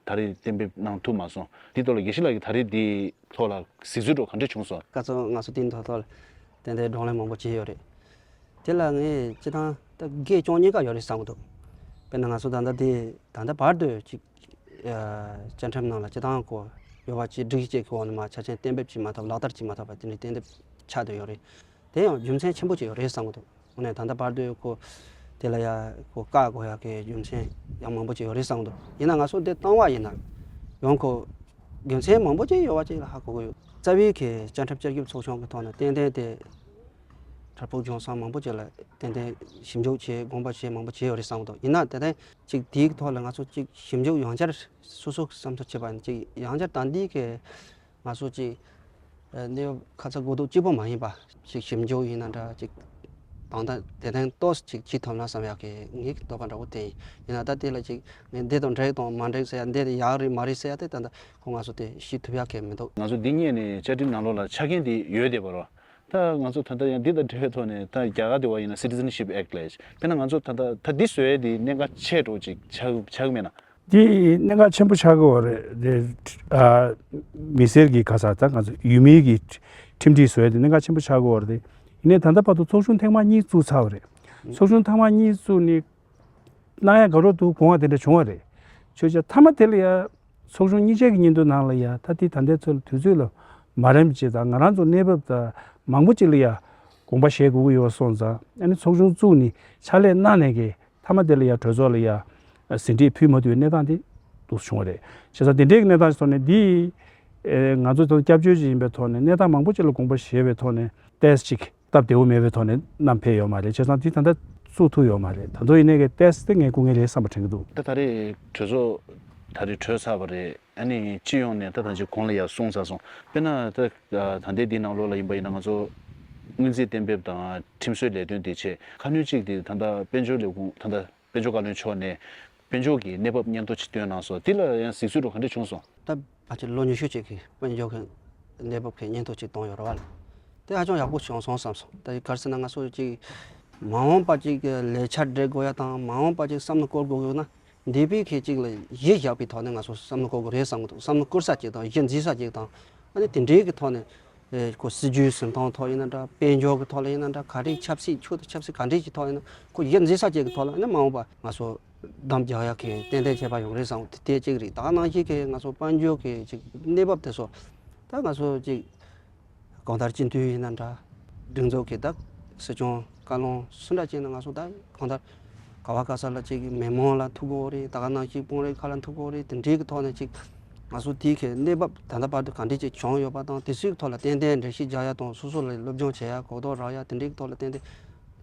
ད་རེས་གཏན་འབེབས་གནང་ཐུབ་མ་སོང་། འདི་ཐོག་ལ་དགེ་བཤེས་ལགས་ཀྱིས་ད་རེས་འདི་ཐོག་ལ་གཟིགས་ཚུལ་འདྲ་ག་འདྲ་བྱུང་སོང་། སྐབས་སུ་ང་ཚོ་དེའི་ཐོག་ཐོག་ལ་ཏན་ཏན་བགྲོ་གླེང་མང་པོ་བྱས་ཡོད་རེད། དེ་ལ་ངས་སྤྱི་བཏང་ད་དགེ་སྐྱོང་གཉིས་ཀ་ཡོད་རེད་བསམ་གྱི་འདུག། དཔེར་ན་ང་ཚོ་ད་ལྟ་འདི་ད་ལྟ་བར་དུ་ཅིག་ཨ་བཅའ་ཁྲིམས་ནང་ལ་སྤྱི་བཏང་ཁོ་ཡོད་པ་ཅིག་སྒྲིག་གཞི་ཅིག་གི་འོག་ནས་མར་ཆ་རྐྱེན་གཏན་འབེབས་བྱེད་མ་ཐུབ། ལག་བསྟར་བྱེད་མ་ཐུབ་པ་དེ་འདྲའི་གཏན་འབེབས་ཆགས་བསྡད་ཡོད་རེད། དེ་ཡང་རྒྱུ་མཚན་ཆེན་པོ་ཅིག་ཡོད་རེད་བསམ་གྱི་འདུག། དངོས་གནས་ད་ལྟ་བར་དུ་ཁོ་དེ་ལ་ཡ་ཁོ་བཀག་དགོས་ཡ་གི་རྒྱུ་མཚན་ཡང་མང་པོ་ཅིག་ཡོད་རེད་བསམ་གྱི་འདུག། ཡིན་ན་ང་ཚོ་འདི་བཏང་བ་ཡིན་ན་ཡང་ཁོ་རྒྱུ་མཚན་མང་པོ་ཅིག་ཡོད་པ་ཅིག་ལ་ཧ་གོ་གི་ཡོད། རྩ་བའི་གི་བཅའ་ཁྲིམས་བསྐྱར་ཞིབ་ཚོགས་ཆུང་གི་ཐོག་ནས་ཏན་ཏན་དེ་བྲག་ཕུག་ལྗོངས་མཚམས་མང་པོ་ཅིག་ལ་ཏན་ཏན་ཞིབ་འཇུག་བྱས། དགོངས་པ་བཞེས་མང་པོ་བྱས་ཡོད་རེད་བསམ་གྱི་འདུག། ཡིན་ན་དེ་ལྟར་ཅིག་དེའི་ཐོག་ལ་ང་ཚོ་ཅིག་ཞིབ་འཇུག་ཡང་བསྐྱར་སོ་སོ་བསམ་ཚུལ་བྱས་པ་ཡིན་ན། ཅིག་ཡང་བསྐྱར་ད་འདི་གི་ང་ཚོ་ཅིག་ཨ་གནས་བབ་ཁ་ཚ་དགོས་གཏུགས་གཅིག་པོ་མ་ཡིན་པ་ཅིག་ཞིབ་འཇུག་ཡིན་ན་འདྲ། ཅིག་ དང་ད་དེ་ཐེངས་ཏོག་ཙམ་ཅིག་བྱེད་ཐུབ་ན་བསམ་ཡག་གི་ངའི་འདོད་པ་འདྲ་བོ་དེ་ཡིན། ཡིན་ན་ད་དེ་ལ་ཅིག་ངས་འདི་དང་འགྲིག་དང་མ་འགྲིག་ཟེར་ཡ། འདི་དེ་ཡག་རེད་མ་རེད་ཟེར་ཡ་དེ་ད་ད་ཁོ་ང་ཚོ་དེ་ཤེས་ཐུབ་ཡག་གི་མི་འདུག། ང་ཚོ་འདི་སྔོན་ནས་བཅའ་ཁྲིམས་ནང་ལོགས་ལ་ཆ་རྐྱེན་དེ་ཡོད་བསྡད་པ་རེད། ད་ང་ཚོ་ད་ལྟ་ཡང་འདི་དང་འབྲེལ་བའི་ཐོག་ནས་ད་རྒྱ་གར་དེ་བ་ཡིན་ན་Citizenship Act ལབ་ཡ་ཅིག། དཔེར་ན་ང་ཚོ་ད་ལྟ་ད་འདི་བཟོ་ཡ་དེ་གནད་འགག་ཆེ་འགྲོ་ཅིག་ཆགས་ཆགས་མེད་ན། འདི་གནད་འགག་ཆེན་པོ་ཆགས་ཀྱི་ཡོད་རེད། དེ་ཨ་མི་སེར་གྱི་ག་ས་ད་ང་ཚོ་ཡུལ་མིའི་གི་ཁྲིམས་སྒྲིག་བཟོ་ཡ་དེ་གནད་འགག་ཆེན་པོ་ཆགས་ཀྱི་ཡོད་རེད། དེ་ཡིན་ནའི་ད་ལྟ་བར་དུ་ཚོགས་ཆུང་ཐེངས་མ་གཉིས་བཙུགས་ཚར་བ་རེད། ཚོགས་ཆུང་ཐེངས་མ་གཉིས་བཙུགས་ནས་གནང་ཡ་དགའ་རབ་ཏུ་དགོངས་པ་དེ་འདྲ་བྱུང་བ་རེད། ཆོས་ཅག་མཐའ་མ་དེ་ལ་ཡ་ཚོགས་ཆུང་གཉིས་ཆ་གི་སྙིང་དོན་ནང་ལ་ཡ་ད་ལྟའི་ད་ལྟའི་ཚོད་ལ་དུས་ཚོད་ལ་མ་རན་ཅིག་དང་ང་རང་ཚོ་གནས་བབ་དང་མང་པོ་ཅིག་ལ་ཡ་དགོངས་པ་བཞེས་དགོས་ཀྱི་ཡོད་སོང་ཙང་། ཨ་ནི་ཚོགས་ཆུང་བཙུགས་ནས་ཕྱག་ལས་གནང་ནས་གི་མཐའ་མ་དེ་ལ་ཡ་གྲོས་ཚོགས་ལ་ཡ་ཟིན་བྲིས་ཕུལ་མ་ཐུབ་པའི་གནས་སྟངས་དེ་འདུག་བྱུང་བ་རེད། བྱས་ཙང་དེ་འདྲའི་གནས་སྟངས་ཐོག་ནས་འདི་ཨེ་ང་ཚོ་ད་སྐྱབས་བཅོལ་ཅིག་ཡིན་པའི་ཐོག་ནས་གནས་སྟངས་མང་པོ་ཅིག་ལ་དགོངས་པ་བཞེས་པའི་ཐོག་ནས་ཏོག་ཙམ་ཅིག་སྟབས་བདེ་བོ་མེད་པའི་ཐོག་ནས་བསྣམས་ཕེབས་ཡོད་མ་རེད། བྱས་ཙང་དེ་ད་ལྟ་བཙུགས་ཐུབ་ཡོད་མ་རེད། ད་དུང་ཡིན་ནའི་གི་ཏོག་ཙམ་དེ་ངས་སྐུ་ངལ་རེད་བསམ་པ་དྲན་གྱི་འདུག། ད་ད་རེས་གྲོས་ཚོགས་ད་རེས་གྲོལ་ཚར་བ་རེད། ཨ་ནི་སྤྱི་ཡོངས་ནས་ད་ད་ཅིག་གོང་ལ་ཡར་སོང་ཚར་སོང་། དཔེར་ན་ད་ད་ལྟའི་འདི་ནང་ལོགས་ལ་ཡིན་པ་ཡིན་ན་ང་ཚོ་སྔོན་རྩིས་གཏན་འབེབས་དང་ཁྲིམས་བཟོའི་ལས་དོན་དེ་བྱས། ཁ་སྣོན་གཅིག་དེ་ད་ལྟ་དཔལ་འབྱོར་ལས་ཁུངས་ད་ལྟ་དཔལ་འབྱོར་བཀའ་བློན་མཆོག་ནས་དཔལ་འབྱོར་གྱི་གནས་བབ་སྙན་ཐོ་ཅིག་བཏོན་གནང་སོང་། དེ་ལ་ཡང་གཟིགས་ཚུལ་འདྲ་བོ་ག་འདྲ་བྱུང་སོང་། ད་ཕལ་ཆེར་ལོ་ཉི་ཤུ་ཅིག་གི་དཔལ་འབྱོར་གྱི་གནས་བབ་ཀྱི་སྙན་ཐོ་ཅིག་བཏང་ཡོད་རེད་བ་ལ། དེ་ཧ་ཅང་ཡག་པོ་བྱུང་སོང་བསམ་སོང་། ད་ག་རེ་ཟེར་ན་ང་ཚོ་ཅིག་མ་འོངས་པ་ཅིག་གི་ལས་འཆར་སྒྲིག་དགོས་ཡ་དང་མ་འོངས་པ་ཅིག་བསམ་བློ་འཁོར་དགོས་ཡོད་ན། འདས་པའི་གི་ཅིག་ལ་གཞི་བཞག་པའི་ཐོག་ནས་ང་ཚོ་བསམ་བློ་འཁོར་དགོས་རེད་བསམ་གི་འདུག། བསམ་བློ་འཁོར་ས་ཅིག་དང་གཞི་འཛིན་ས་ཅིག་དང་། ཨ་ནི་དེ་འདྲའི་གི་ཐོག་ནས་ཨེ་ཁོ་སྲིད་ཇུས་འཛིན་སྟངས་ཐོག་ཡིན་ན་འདྲ། དཔལ་འབྱོར་གི་ཐོག་ལ་ཡིན་ན་འདྲ། ག་རེ་ཆབ་སྲིད་ཆོས་དང་ཆབ་སྲིད་ག་འདྲའི་གི་ཐོག་ཡིན་ན་ཁོ་གཞི་འཛིན་ས་ཅིག་གི་ཐོག་ལ། ཨ་ནི་མ་འོངས་པ་ང་ཚོ་གདམ་རྒྱག་ཡག་གི་ཏན་ཏན་ཁྱད་པར་ཡོང་རེད་བསམ་གི་འདུག། དེ་གཅིག་རེད། ད་ག་ནང་བཞིན་གི་ང་ཚོ་དཔལ་འབྱོར་གི་ཅིག་གནས་བབ་དེ་ཚོ་ད་ང་ཚོ་ཅིག་གང་ལྟར་སྤྱི་འཐུས་ཡིན་ན་འདྲ། སྒྲིག་འཛུགས་ཀྱི་ད་སྲིད་སྐྱོང་བཀའ་བློན་སུ་འདྲ་ཅིག་ན་ང་ཚོ་ད་གང་ལྟར་ག་བ་ག་ས་ལ་ཅིག་མི་མང་ལ་ཐུག་དགོས་རེད། ད་ག་ནང་བཞིན་དཔོན་རིགས་ཁག་ལ་ཐུག་དགོས་རེད། དེ་འདྲའི་གི་ཐོག་ནས་ཅིག་ང་ཚོ་དེའི་གི་གནས་བབ་ད་ལྟ་བར་དུ་ག་འདྲ་ཅིག་བྱུང་ཡོད་པ་དང་། དེ་ཚོའི་གི་ཐོག་ལ་ཏན་ཏན་འགྲེལ་བཤད་རྒྱག་ཡ་དང་། སོ་སོ་ལ་སློབ་སྦྱོང་བྱེད་ཡ། གོ་རྟོགས་རག་ཡ། དེ་འདྲའི་གི་ཐོག་ལ་ཏན་ཏན་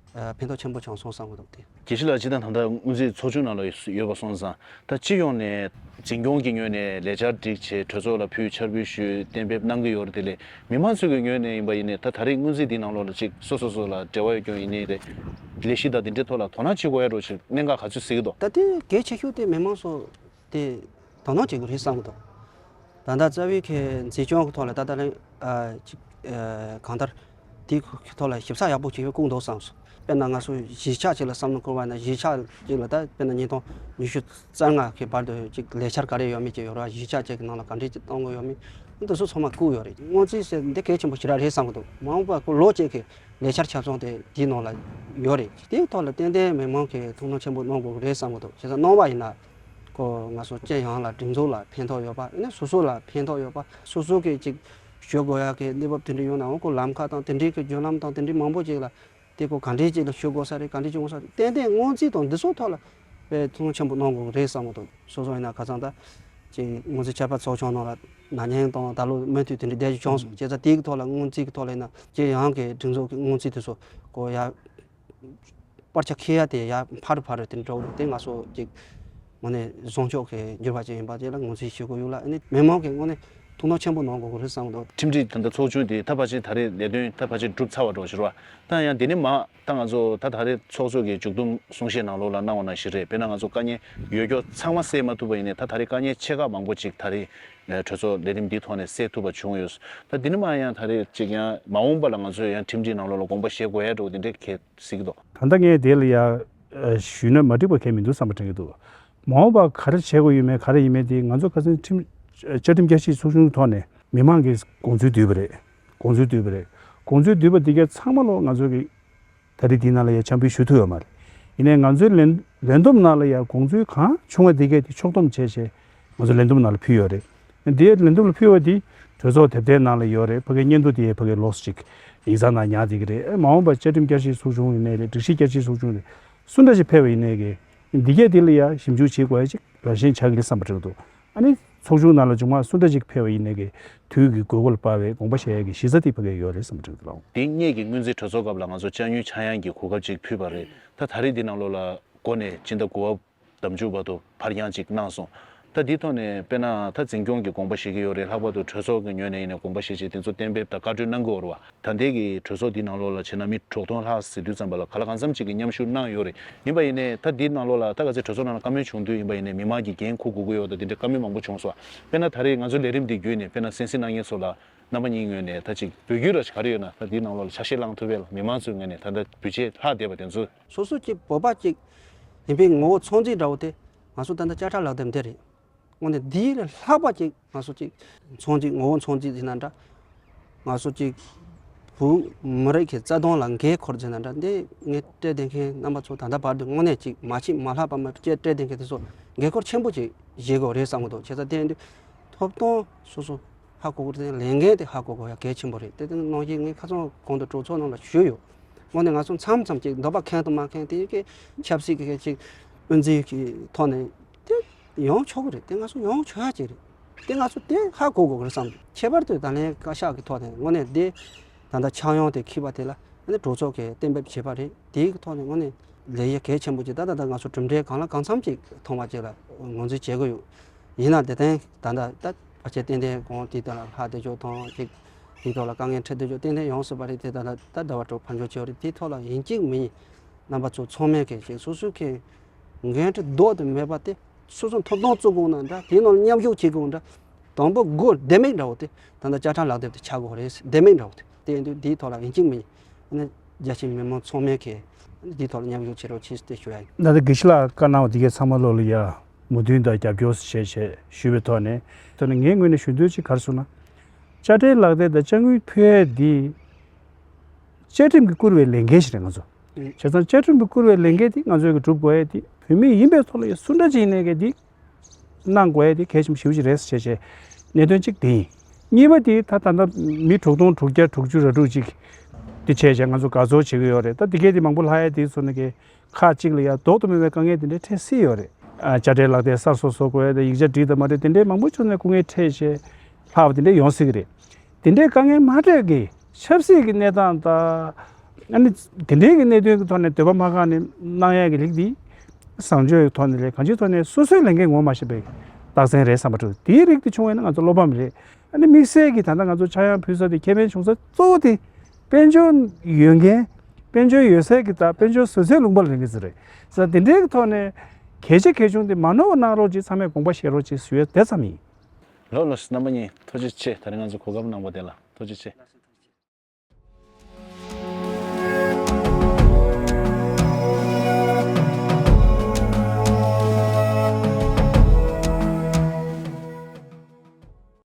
ཨ་ཕན་ཐོགས་ཆེན་པོ་བྱུང་སོང་བསམ་གི་འདུག་དེ། དགེ་བཤེས་ལགས་སྤྱིར་བཏང་ད་ལྟ་སྔོན་རྩིས་ཚོགས་ཆུང་ནང་ལ་ཡོད་པ་སོང་ཙང་། ད་སྤྱི་ཡོངས་ནས་འཛིན་སྐྱོང་གི་ངོས་ནས་ལས་འཆར་སྒྲིག་བྱས། གྲོས་ཚོགས་ལ་ཕུལ། འཆར་འབུལ་ཞུས། གཏན་འབེབས་གནང་གི་ཡོད་རེད། དེ་ལས་མི་མང་ཚོའི་གི་ངོས་ནས་ཡིན་པ་ཡིན་ནའི་ད་ད་རེས་སྔོན་རྩིས་འདི་ནང་ལོགས་ལ་ཅིག་སོ་སོ་སོ་ལ་འབྲེལ་བ་ཡོད་མཁན་ཡིན་ནའི་རེད། ལས་གཞི་དང་དེ་འདྲའི་ཐོག་ལ་དོ་སྣང་བྱེད་དགོས་ཡ་འདྲ་བོ་ཞིག་གནད་འགག་ག་ཚོད་གཟིགས་ཀྱི་འདུག། ད་དེ་གལ་ཆེ་ཤོས་དེ་མི་མང་ཚོ་དེ་དོ་སྣང་བྱེད་དགོས་རེད་བསམ་གི་འདུག། ད་ལྟ་རྩ་བའི་གི་འཛིན་སྐྱོང་གི་ཐོག་ལ་ད་ལྟ་ལ་ཨ་ཅིག་ཨ་གང་ལྟར་དེའི་ཐོག་ལ་ཞིབ་ཚགས་ཡག་པོ་བྱེད་ཡོད་བསྐུངས་འདུག་བསམ་སོང་། དཔེར་ན་ང་ཚོ་གཞིས་ཆགས་གཅིག་ལ་བསམ་བློ་འཁོར་བ་ན། གཞིས་ཆགས་གཅིག་ལ་ད་དཔེར་ན་ཉིས་སྟོང་ཉི་ཤུ་རྩ་ལྔ་གི་བར་དུ་ཅིག་ལས་འཆར་ག་རེ་ཡོད་མེད་ཅིག་ཡོད་རེད་བ། གཞིས་ཆགས་གཅིག་གི་ནང་ལ་ག་འདྲས་ཅིག་གཏོང་དགོས་ཡོད་མེད། འདི་ཚོ་ཚང་མ་བཀོད་ཡོད་རེད། སྔོན་རྩིས་ཟེར་འདི་གལ་ཆེན་པོ་ཞེ་དྲག་རེད་བསམ་གི་འདུག། མ་འོངས་པ་ཁོ་ལོ་གཅིག་གི་ལས་འཆར་ཆ་ཚང་དེ་དེའི་ནང་ལ་ཡོད་རེད། དེའི་ཐོག་ལ་ཏན་ཏན་མི་མང་གིས་ཐུགས་སྣང་ཆེན་པོ་གནང་དགོས་ཀྱི་རེད་བསམ་གི་འདུག། བྱས་ཙང་གནང་བ་ཡིན་ན་ཁོ་ང་ཚོ་སྤྱི་ཡོངས་ལ་སྒྲིག་འཛུགས་ལ་ཕན་ཐོགས་ཡོད་པ། ཨ་ནི་སོ་སོ་ལ་ཕན་ཐོགས་ཡོད་པ། སོ་སོ་གིས་ཅིག་ཞུ་དགོས་ཡག་གི་གནས་བབ་དེ་འདྲ་ཡོད་ནའང་ཁོ་ལམ་ཁ་དང་དེ་འདྲའི་གི་བརྒྱུད་ལམ་དང་དེ་འདྲའི་མང་པོ་ཅིག་ལ། དེ་ཁོ་ག་འདྲས་ཅིག་ལ་ཞུ་དགོས་ས་རེད། ག་འདྲས་ཅིག་འོང་ས་རེད། ཏན་ཏན་སྔོན་རྩིས་དང་འདི་ཚོའི་ཐོག་ལ་དཔེ་ཐུགས་སྣང་ཆེན་པོ་གནང་དགོས་ཀྱི་རེད་བསམ་གི་འདུག། སོ་སོ་ཡིན་ན་ཁ་སང་ད་ཅིག་སྔོན་རྩིས་ཆར་པ་ཚོགས་ཆུང་ནང་ལ་ན་ནིང་དང་ད་ལོ་མུ་མཐུད་དེ་འདྲའི་བསྡད་རྒྱུ་བྱུང་སོང་། བྱས་ཙང་དེའི་ཐོག་ལ་སྔོན་རྩིས་ཀྱི་ཐོག་ལ་ཡིན་ན་སྤྱི་ཡོངས་ཀྱི་སྒྲིག་འཛུགས་ཀྱི་སྔོན་རྩིས་དེ་ཚོ་ཁོ་ཡར་སྤར་ཆ་འཁྱེར་ཡ་དེ་ཡར་འཕར་འཕར་དེ་འགྲོ་དེ་ང་ཚོ་ཅིག་དངོས་གནས་བཟང་ཕྱོགས་ཀྱི་འགྱུར་བ་ཅིག་ཡིན་པ་དེ་ལ་ངོས་འཛིན་ཞུ་དགོས་ཡོད་ལ། ཨ་ནི་མི་མང་གིས་དངོས་གནས་ཐུགས་སྣང་ཆེན་པོ་གནང་དགོས་ཀྱི་རེད་བསམ་གི་འདུག། ཁྲིམས་སྒྲིག་ད་ལྟ་ཚོགས་ཆུང་དེ་ད་ཕལ་ཆེར་ད་རེས་ལས་དོན་ད་ཕལ་ཆེར་གྲུབ་ཚར་བ་འདྲ་བོ་ཞིག་རེད་བ། ད་ཡང་དེ་ནས་མ་ད་ང་ཚོ་ད་ད་རེས་ཚོགས་གཙོ་གིས་མཇུག་བསྡོམས་གསུང་བཤད་ནང་ལོགས་ལ་གནང་བ་ནང་བཞིན་རེད། དཔེར་ན་ང་ཚོ་དཀའ་ངལ་ཡོད་རྒྱུ་ཚང་མ་སེལ་མ་ཐུབ་པ་ཡིན་ནའི་ད་ད་རེས་དཀའ་ངལ་ཆེ་ཁག་མང་པོ་ཅིག་ད་རེས་གྲོས་ཚོགས་ལས་རིམ་འདིའི་ཐོག་ནས་སེལ་ཐུབ་པ་བྱུང་ཡོད། ད་དེ་ནས་མ་ཡང་ད་རེས་ཅིག་ཡང་མ་འོངས་པ་ལ་ང་ཚོས་ཡང་ཁྲིམས་སྒྲིག་ནང་ལོགས་ལ་དགོངས་པ་བཞེས་དགོས་ཡ་འདྲ་བོ་དེ་འདྲའི་གལ་སྲིད་ཀྱི་འདུག། ད་ལྟ་ངས་དེ་ལ་ཡ་ཨ་ཞུས་ན་མ་འགྲིག་པ་གང་ཡང་མི་འདུག་བསམ་པ་དྲན་གྱི་འདུག། མ་འོངས་པ་ག་རེ་བྱེད་དགོས་ཡོད་མེད་ག་རེ་ཡིན་མེད་དེ་ང་ཚོ་ཁ་སང་ཁྲིམས་བཅའ་ཁྲིམས་བསྐྱར་ཞིབ་ཚོགས་ཆུང་གི་ཐོག་ནས་མི་མང་གིས་དགོངས་ཚུལ་བསྡུས་པ་རེད། དགོངས་ཚུལ་བསྡུས་པ་རེད། དགོངས་ཚུལ་བསྡུས་པ་དེ་གས་ཚང་མ་ལོ་ང་ཚོ་གི་ད་རེས་དེའི་ནང་ལ་ཡ་འཆར་འབུལ་ཞུ་ཐུབ་ཡོད་མ་རེད། ཡིན་ནའི་ང་ཚོའི་ལན་ལན་འདེབས་ནང་ལ་ཡ་དགོངས་ཚུལ་གང་བྱུང་བ་དེ་གས་དེ་ཕྱོགས་བསྡོམས་བྱས་བྱས་ང་ཚོ་ལན་འདེབས་ནང་ལ་ཕུལ་ཡོད་རེད། དེའི་ལན་འདེབས་ལ་ཕུལ་བ་དེ་གྲོས་ཚོགས་དེབ་ཐེར་ནང་ལ་ཡོད་རེད། ཕ་གིའི་སྙན་ཐོ་དེ་ཕ་གིའི་ལོགས་སུ་ཅིག་ཡིག་ཚང་ནང་ཉར་བསྡད་ཀྱི་རེད། མ་འོངས་པ་བཅའ་ཁྲིམས་བསྐྱར་ཞིབ་ཚོགས་ཆུང་ཡིན་ནའི་རེད། སྒྲིག་གཞི་བསྐྱར་ཞིབ་ཚོགས་ཆུང་རེད། སུ་འདྲ་ཞིག་ཕེབས་པ་ཡིན་ནའི་གི་འདི་གས་དེ་ལ་ཡ་ཞིབ་འཇུག་བྱེད་དགོས་ཡ་ཅིག་རང་བཞིན་ཆགས་ཀྱི་རེད་བསམ་པ་དྲན་གྱི་འདུག། ཨ་ནི་ཚོགས་ཆུང་ནང་ལ་མཇུག་མ་སུ་འདྲ་ཞིག་ཕེབས་པ་ཡིན་ནའི་གི་དུས་ཀྱི་དགོས་མཁོ་ལ་དཔག་པའི་དགོངས་པ་བཞེས་ཡ་གི་གཞི་རྩ་དེ་ཕ་གིར་ཡོད་རེད་བསམ་པ་དྲན་གྱི་འདུག། དེ་སྔོན་གྱི་སྔོན་རྩིས་གྲོས་ཚོགས་སྐབས་ལ་ང་ཚོ་ཕྱག་དངུལ་ཆག་ཡང་གི་གོ་སྐབས་ཅིག་ཕུལ་བ་རེད། ད་ད་རེས་འདི་ནང་ལོགས་ལ་འགོ་ནས་སྤྱི་ཟླ་དགུ་པ་བདུན་ཅུ་བར་དུ་ཕར་འགྱངས་ཅིག་གནང་སོང་། ད་འདིའི་ཐོག་ནས་དཔེར་ན་ད་འཛིན་སྐྱོང་གི་དགོངས་པ་བཞེས་ཀྱི་ཡོད་རེད། ལྷག་པར་དུ་གྲོས་ཚོགས་ཀྱི་ངོས་ནས་ཡིན་ནའི་དགོངས་པ་བཞེས་བྱས་དེ་ཚོ་གཏན་འབེབས་དང་བཀའ་འཁྲོལ་གནང་གི་ཡོད་རེད་བ། ད་ལྟའི་གི་གྲོས་ཚོགས་འདིའི་ནང་ལོགས་ལ་བྱས་ན་མི་དྲུག་སྟོང་ལྷག་ཟེར་དུས་ཙམ་པ་ལ་ག་ལ་གང་འཚམ་ཅིག་གི་མཉམ་ཞུགས་གནང་ཡོད་རེད། ཡིན་པ་ཡིན་ནའི་ད་འདིའི་ནང་ལོགས་ལ་ད་ག་ཚོད་གྲོས་ཚོགས་ནང་ལ་བཀའ་མོལ་བྱུང་དུས་ཡིན་པ་ཡིན་ནའི་མི་མང་གིས་འགན་འཁུར་དགོས་ཀྱི་ཡོད། ད་དེ་འདྲའི་བཀའ་མོལ་མང་པོ་བྱུང་སོང་། དཔེར་ན་ད་རེས་ང་ཚོའི་ལས་རིམ་འདི་བརྒྱུད་ནས་དཔེར་ན་གསན་གཟིགས་གནང་མཁན་ཚོ་ལ་རྣམ་པ་གཉིས་ངོས་ནས་ད་ཅིག་འབོད་སྐུལ་ར་ཅིག་ག་རེ་ཡོད་ན་ད་འདིའི་ནང་ལོགས་ལ་ཆ་ཤས་བླངས་ཐུབ་པས་ལ་མི་མང་ཚོའི་ངོས་ནས་ད་ལྟ་བོད་ཆས་ལྷག་བསྡད་པ་དེ་ཚོ། སོ་སོ་གཅིག་བོད་པ་གཅིག་ཡིན་པའི་ངོ་བོ་ཚོང་རྫས་འདྲ་བོ་དེ་ང་ཚོ་ད་ལྟ་དཔྱ་ཁྲལ་ལག་དེབ་འདི་རེད། དངོས་གནས་འདི་ལས་ལྷག་པ་ཅིག་ང་ཚོ་ཅིག་ཚོང་ཅིག་ངོ་བོ་ཚོང་ཅིག་ཟེར་ན་འདྲ། ང་ཚོ་ཅིག་བོད་མི་རིགས་ཀྱི་རྩ་དོན་ལ་འགན་འཁུར་ཟེར་ན་འདྲ། འདི་ངས་སྤྲད་བསྡད་མཁན་རྣམ་པ་ཚོ་ད་ལྟ་བར་དུ་དངོས་གནས་ཅིག་མ་ཕྱིན་མ་ལྷག་པ་མ་སྤྲད་བསྡད་མཁན་དེ་ཚོ་འགན་འཁུར་ཆེན་པོ་ཅིག་བཞེས་དགོས་རེད་བསམ་གི་འདུག་བྱས་ཙང་དེ་ཡིན་དུས་ཐོབ་ཐང་སོ་སོ་ཧ་གོ་དགོས་རེད། ལས་འགན་དེ་ཧ་གོ་དགོས་ཡ་གལ་ཆེན་པོ་རེད། དེ་དེ་ནང་བཞིན་ངས་ཁ་སང་གོང་དུ་གྲོས་ཚོགས་ནང་ལ་ཞུས་ཡོད། དངོས་གནས་ང་ཚོ་མཚམས་མཚམས་ཅིག་འདོད་པ་ཁེངས་དང་མ་ཁེངས་དེ་གི་ཆབ་སྲིད་ཀྱི་ཅིག་དབུ་འཛིན་གྱི་ཐོག་ནས་དེ་ཡོང་ཆོག་གི་རེད། དེ་ང་ཚོ་ཡོང་ཆོག་ཡ་ཅིག་རེད། དེ་ང་ཚོ་དེ་ཧ་གོ་དགོས་གི་རེད་བསམ། ཁྱད་པར་དུ་ད་ལན་བཀའ་ཤག་གི་ཐོག་ནས་དངོས་གནས་དེ་ད་ལྟ་ཆག་ཡང་དེ་འཁྱེར་བ་དེ་ལ་ཨ་ནི་གྲོས་ཚོགས་ཀྱིས་གཏན་འབེབས་བྱས་པ་རེད། དེའི་ཐོག་ནས་དངོས་གནས་ལས་གཞི་གལ་ཆེན་པོ་ཅིག་ད་ད་ལྟ་ང་ཚོ་གྲུབ་འབྲས་གང་ལ་གང་འཚམ་ཅིག་མཐོང་བ་ཅིག་ལ་ངོས་འཛིན་བྱེད་དགོས་ཡོད། ཡིན་ན་དེ་ཐེངས་ད་ལྟ་ད་ཕལ་ཆེར་ཏན་ཏན་གོང་དེའི་སྟེང་ལ་ལྷག་བསྡད་ཆོག་ཐང་ཅིག་དེའི་ཐོག་ལ་དཀའ་ངལ་འཕྲད་བསྡད་ཆོག་ཏན་ཏན་ཡོང་སྲིད་པ་རེད། དེ་ད་ལྟ་ད་ཟླ་བ་དྲུག་ཕར་འགྱངས་བྱས་པ་རེད། དེའི་ཐོག་ལ་ཡིན་གཅིག་མིན་གཉིས་རྣམ་པ་ཚོ་ཚང་མས་གལ་ཆེ་སོ་སོའི་གལ་འགན་འཁྲི་ལྡོག་ཏུ་མེད་པ་དེ་སོ་སོ་ཐོབ་ཐང་རྩོད་དགོས་ན་འདྲ། དེའི་ནང་ལ་མཉམ་ཞུགས་བྱེད་དགོས་འདྲ། དང་པོ་སྒོ་ལྡེ་མིག་འདྲ་བོ་དེ་ད་ལྟ་བཅའ་ཁྲིམས་ལག་དེབ་དེ་ཆགས་དགོས་རེད། ལྡེ་མིག་འདྲ་བོ་དེ་དེ་ཡིན་དུས་འདིའི་ཐོག་ལ་ཡིན་གཅིག་མིན་གཉིས་ཨ་ནི་རྒྱ་ཆེའི་མི་མང་ཚང་མས་གལ་འདིའི་ཐོག་ལ་མཉམ་ཞུགས་བྱེད་རོགས་གྱིས་ཞེས་དེ་ཞུ་ཡ་ཡིན། ད་ལྟ་དགེ་བཤེས་ལགས་བཀའ་གནང་བ་འདི་གའི་ཚང་མ་ལོག་ལ་ཡ་མོས་མཐུན་དང་རྒྱབ་སྐྱོར་བྱས་བྱས་ཞུས་པའི་ཐོག་ནས་ཐོག་ནས་ངའི་ངོས་ནས་ཞུ་འདོད་ཅིག་ག་རེ་ཟེར་ན། དཔྱ་ཁྲལ་ལག་དེབ་དང་དཔྱ་དངུལ་ཕུལ་ཡས་འདི་བཅའ་ཁྲིམས་ཀྱིས་བསྐུར་བའི་ལས་འགན་ཞིག་རེད་ང་ཚོ། ཨང་། བྱས་ཙང་བཅའ་ཁྲིམས་ཀྱིས་བསྐུར་བའི་ལས་འགན་འདི་ང་ཚོས་ཀྱི་སྒྲུབ་དགོས་ཡས་འདི་བོད་མི་ཡིན་པའི་ཐོག་ལ་ཡང་སུ་འདྲ་ཅིག་ཡིན་ནའི་གི་འདི་གནང་དགོས་ཡས་འདི་གལ་ཆེན་པོ་ཞེ་པོ་ཅིག་རེད་ཟེར་བྱས་བྱས་གནད་དོན་གཅིག་འདི་ཡིན། གཉིས་པ་འདི་ད་ད་ལྟ་མི་དྲུག་སྟོང་དྲུག་བརྒྱ་དྲུག་ཅུ་རེ་དྲུག་ཅིག་འདི་བྱས་བྱས་ང་ཚོ་དགའ་ཚོར་བྱེད་ཀྱི་ཡོད་རེད། ད་འདི་གས་འདི་མང་པོ་ལྷག་ཡས་འདི་ཚོ་ནི་གི་ཁག་ཅིག་ལ་ཡང་ལྡོག་ཏུ་མེད་པའི་དཀའ་ངལ་དེ་འདྲ་འཕྲད་སྲིད་ཡོད་རེད། ཨ། དཔྱ་ཁྲལ་ལག་དེབ་གསར་བཟོ་བཟོ་དགོས་ཡ་དང་ཡིག་ཆ་འགྲིག་དང་མ་འགྲིག་དེ་འདྲའི་མང་པོ་ཅིག་ནས་སྐུ་ངལ་འཕྲད་བྱས་ལྷག་པ་དེ་འདྲ་ཡོང་སྲིད་ཀྱི་རེད། དེ་འདྲའི་དཀའ་ངལ་མ་འཕྲད་ཀྱི་ཆབ་སྲིད་ཀྱི་གནས་སྟངས་དང་། ཨ་ནི་དེ་འདྲའི་གི་གནད་དོན་གྱི་ཐོག་ནས་འདོད་པ་མ་ཁེངས་ནས་གནང་ཡ་གི་ལས་འདི་བཟང་སྤྱོད་ཀྱི་ཐོག་ནས་ལས་གང་ཅིའི་ཐོག་ནས་སོ་སོའི་ལས་འགན་ངོ་མ་ཤེས་པའི་རྟགས་མཚན་རེད་བསམ་པ་འདུག་དེའི་རིགས་དེ་བྱུང་བས་ན་ང་ཚོ་བློ་ཕམ་རེད། ཨ་ནི་དམིགས་བསལ་གྱི་ད་ལྟ་ང་ཚོ་ཆག་ཡང་ཕུལ་ས་དེ་ཁེ་ཕན་བྱུང་ས་གཙོ་བོ་དེ་དཔལ་འབྱོར་ཡོད་མཁན། དཔལ་འབྱོར་ཡོད་སའི་གི་ད་དཔལ་འབྱོར་བཟོ་ཚད་ལུང་པ་ལ་རིང་གི་ཟེར་རེད་ཟེར། དེ་འདྲའི་གི་ཐོག་ནས་གལ་ཆེ་གལ་ཆུང་དེ་མ་ནོར་བ་གནང་རོགས་གྱིས། ཚང་མས་དགོངས་པ་བཞེས་རོགས་གྱིས་ཞུ་ཡ་དེ་ཙམ་ཡིན། ལགས་ལགས་སོ། རྣམ་པ་གཉིས་ཐུགས་རྗེ་ཆེ། ད་རིང་ང་ཚོ་གོ་སྐབས་གནང་བ་དེ་ལ་ཐུགས་རྗེ་ཆེ།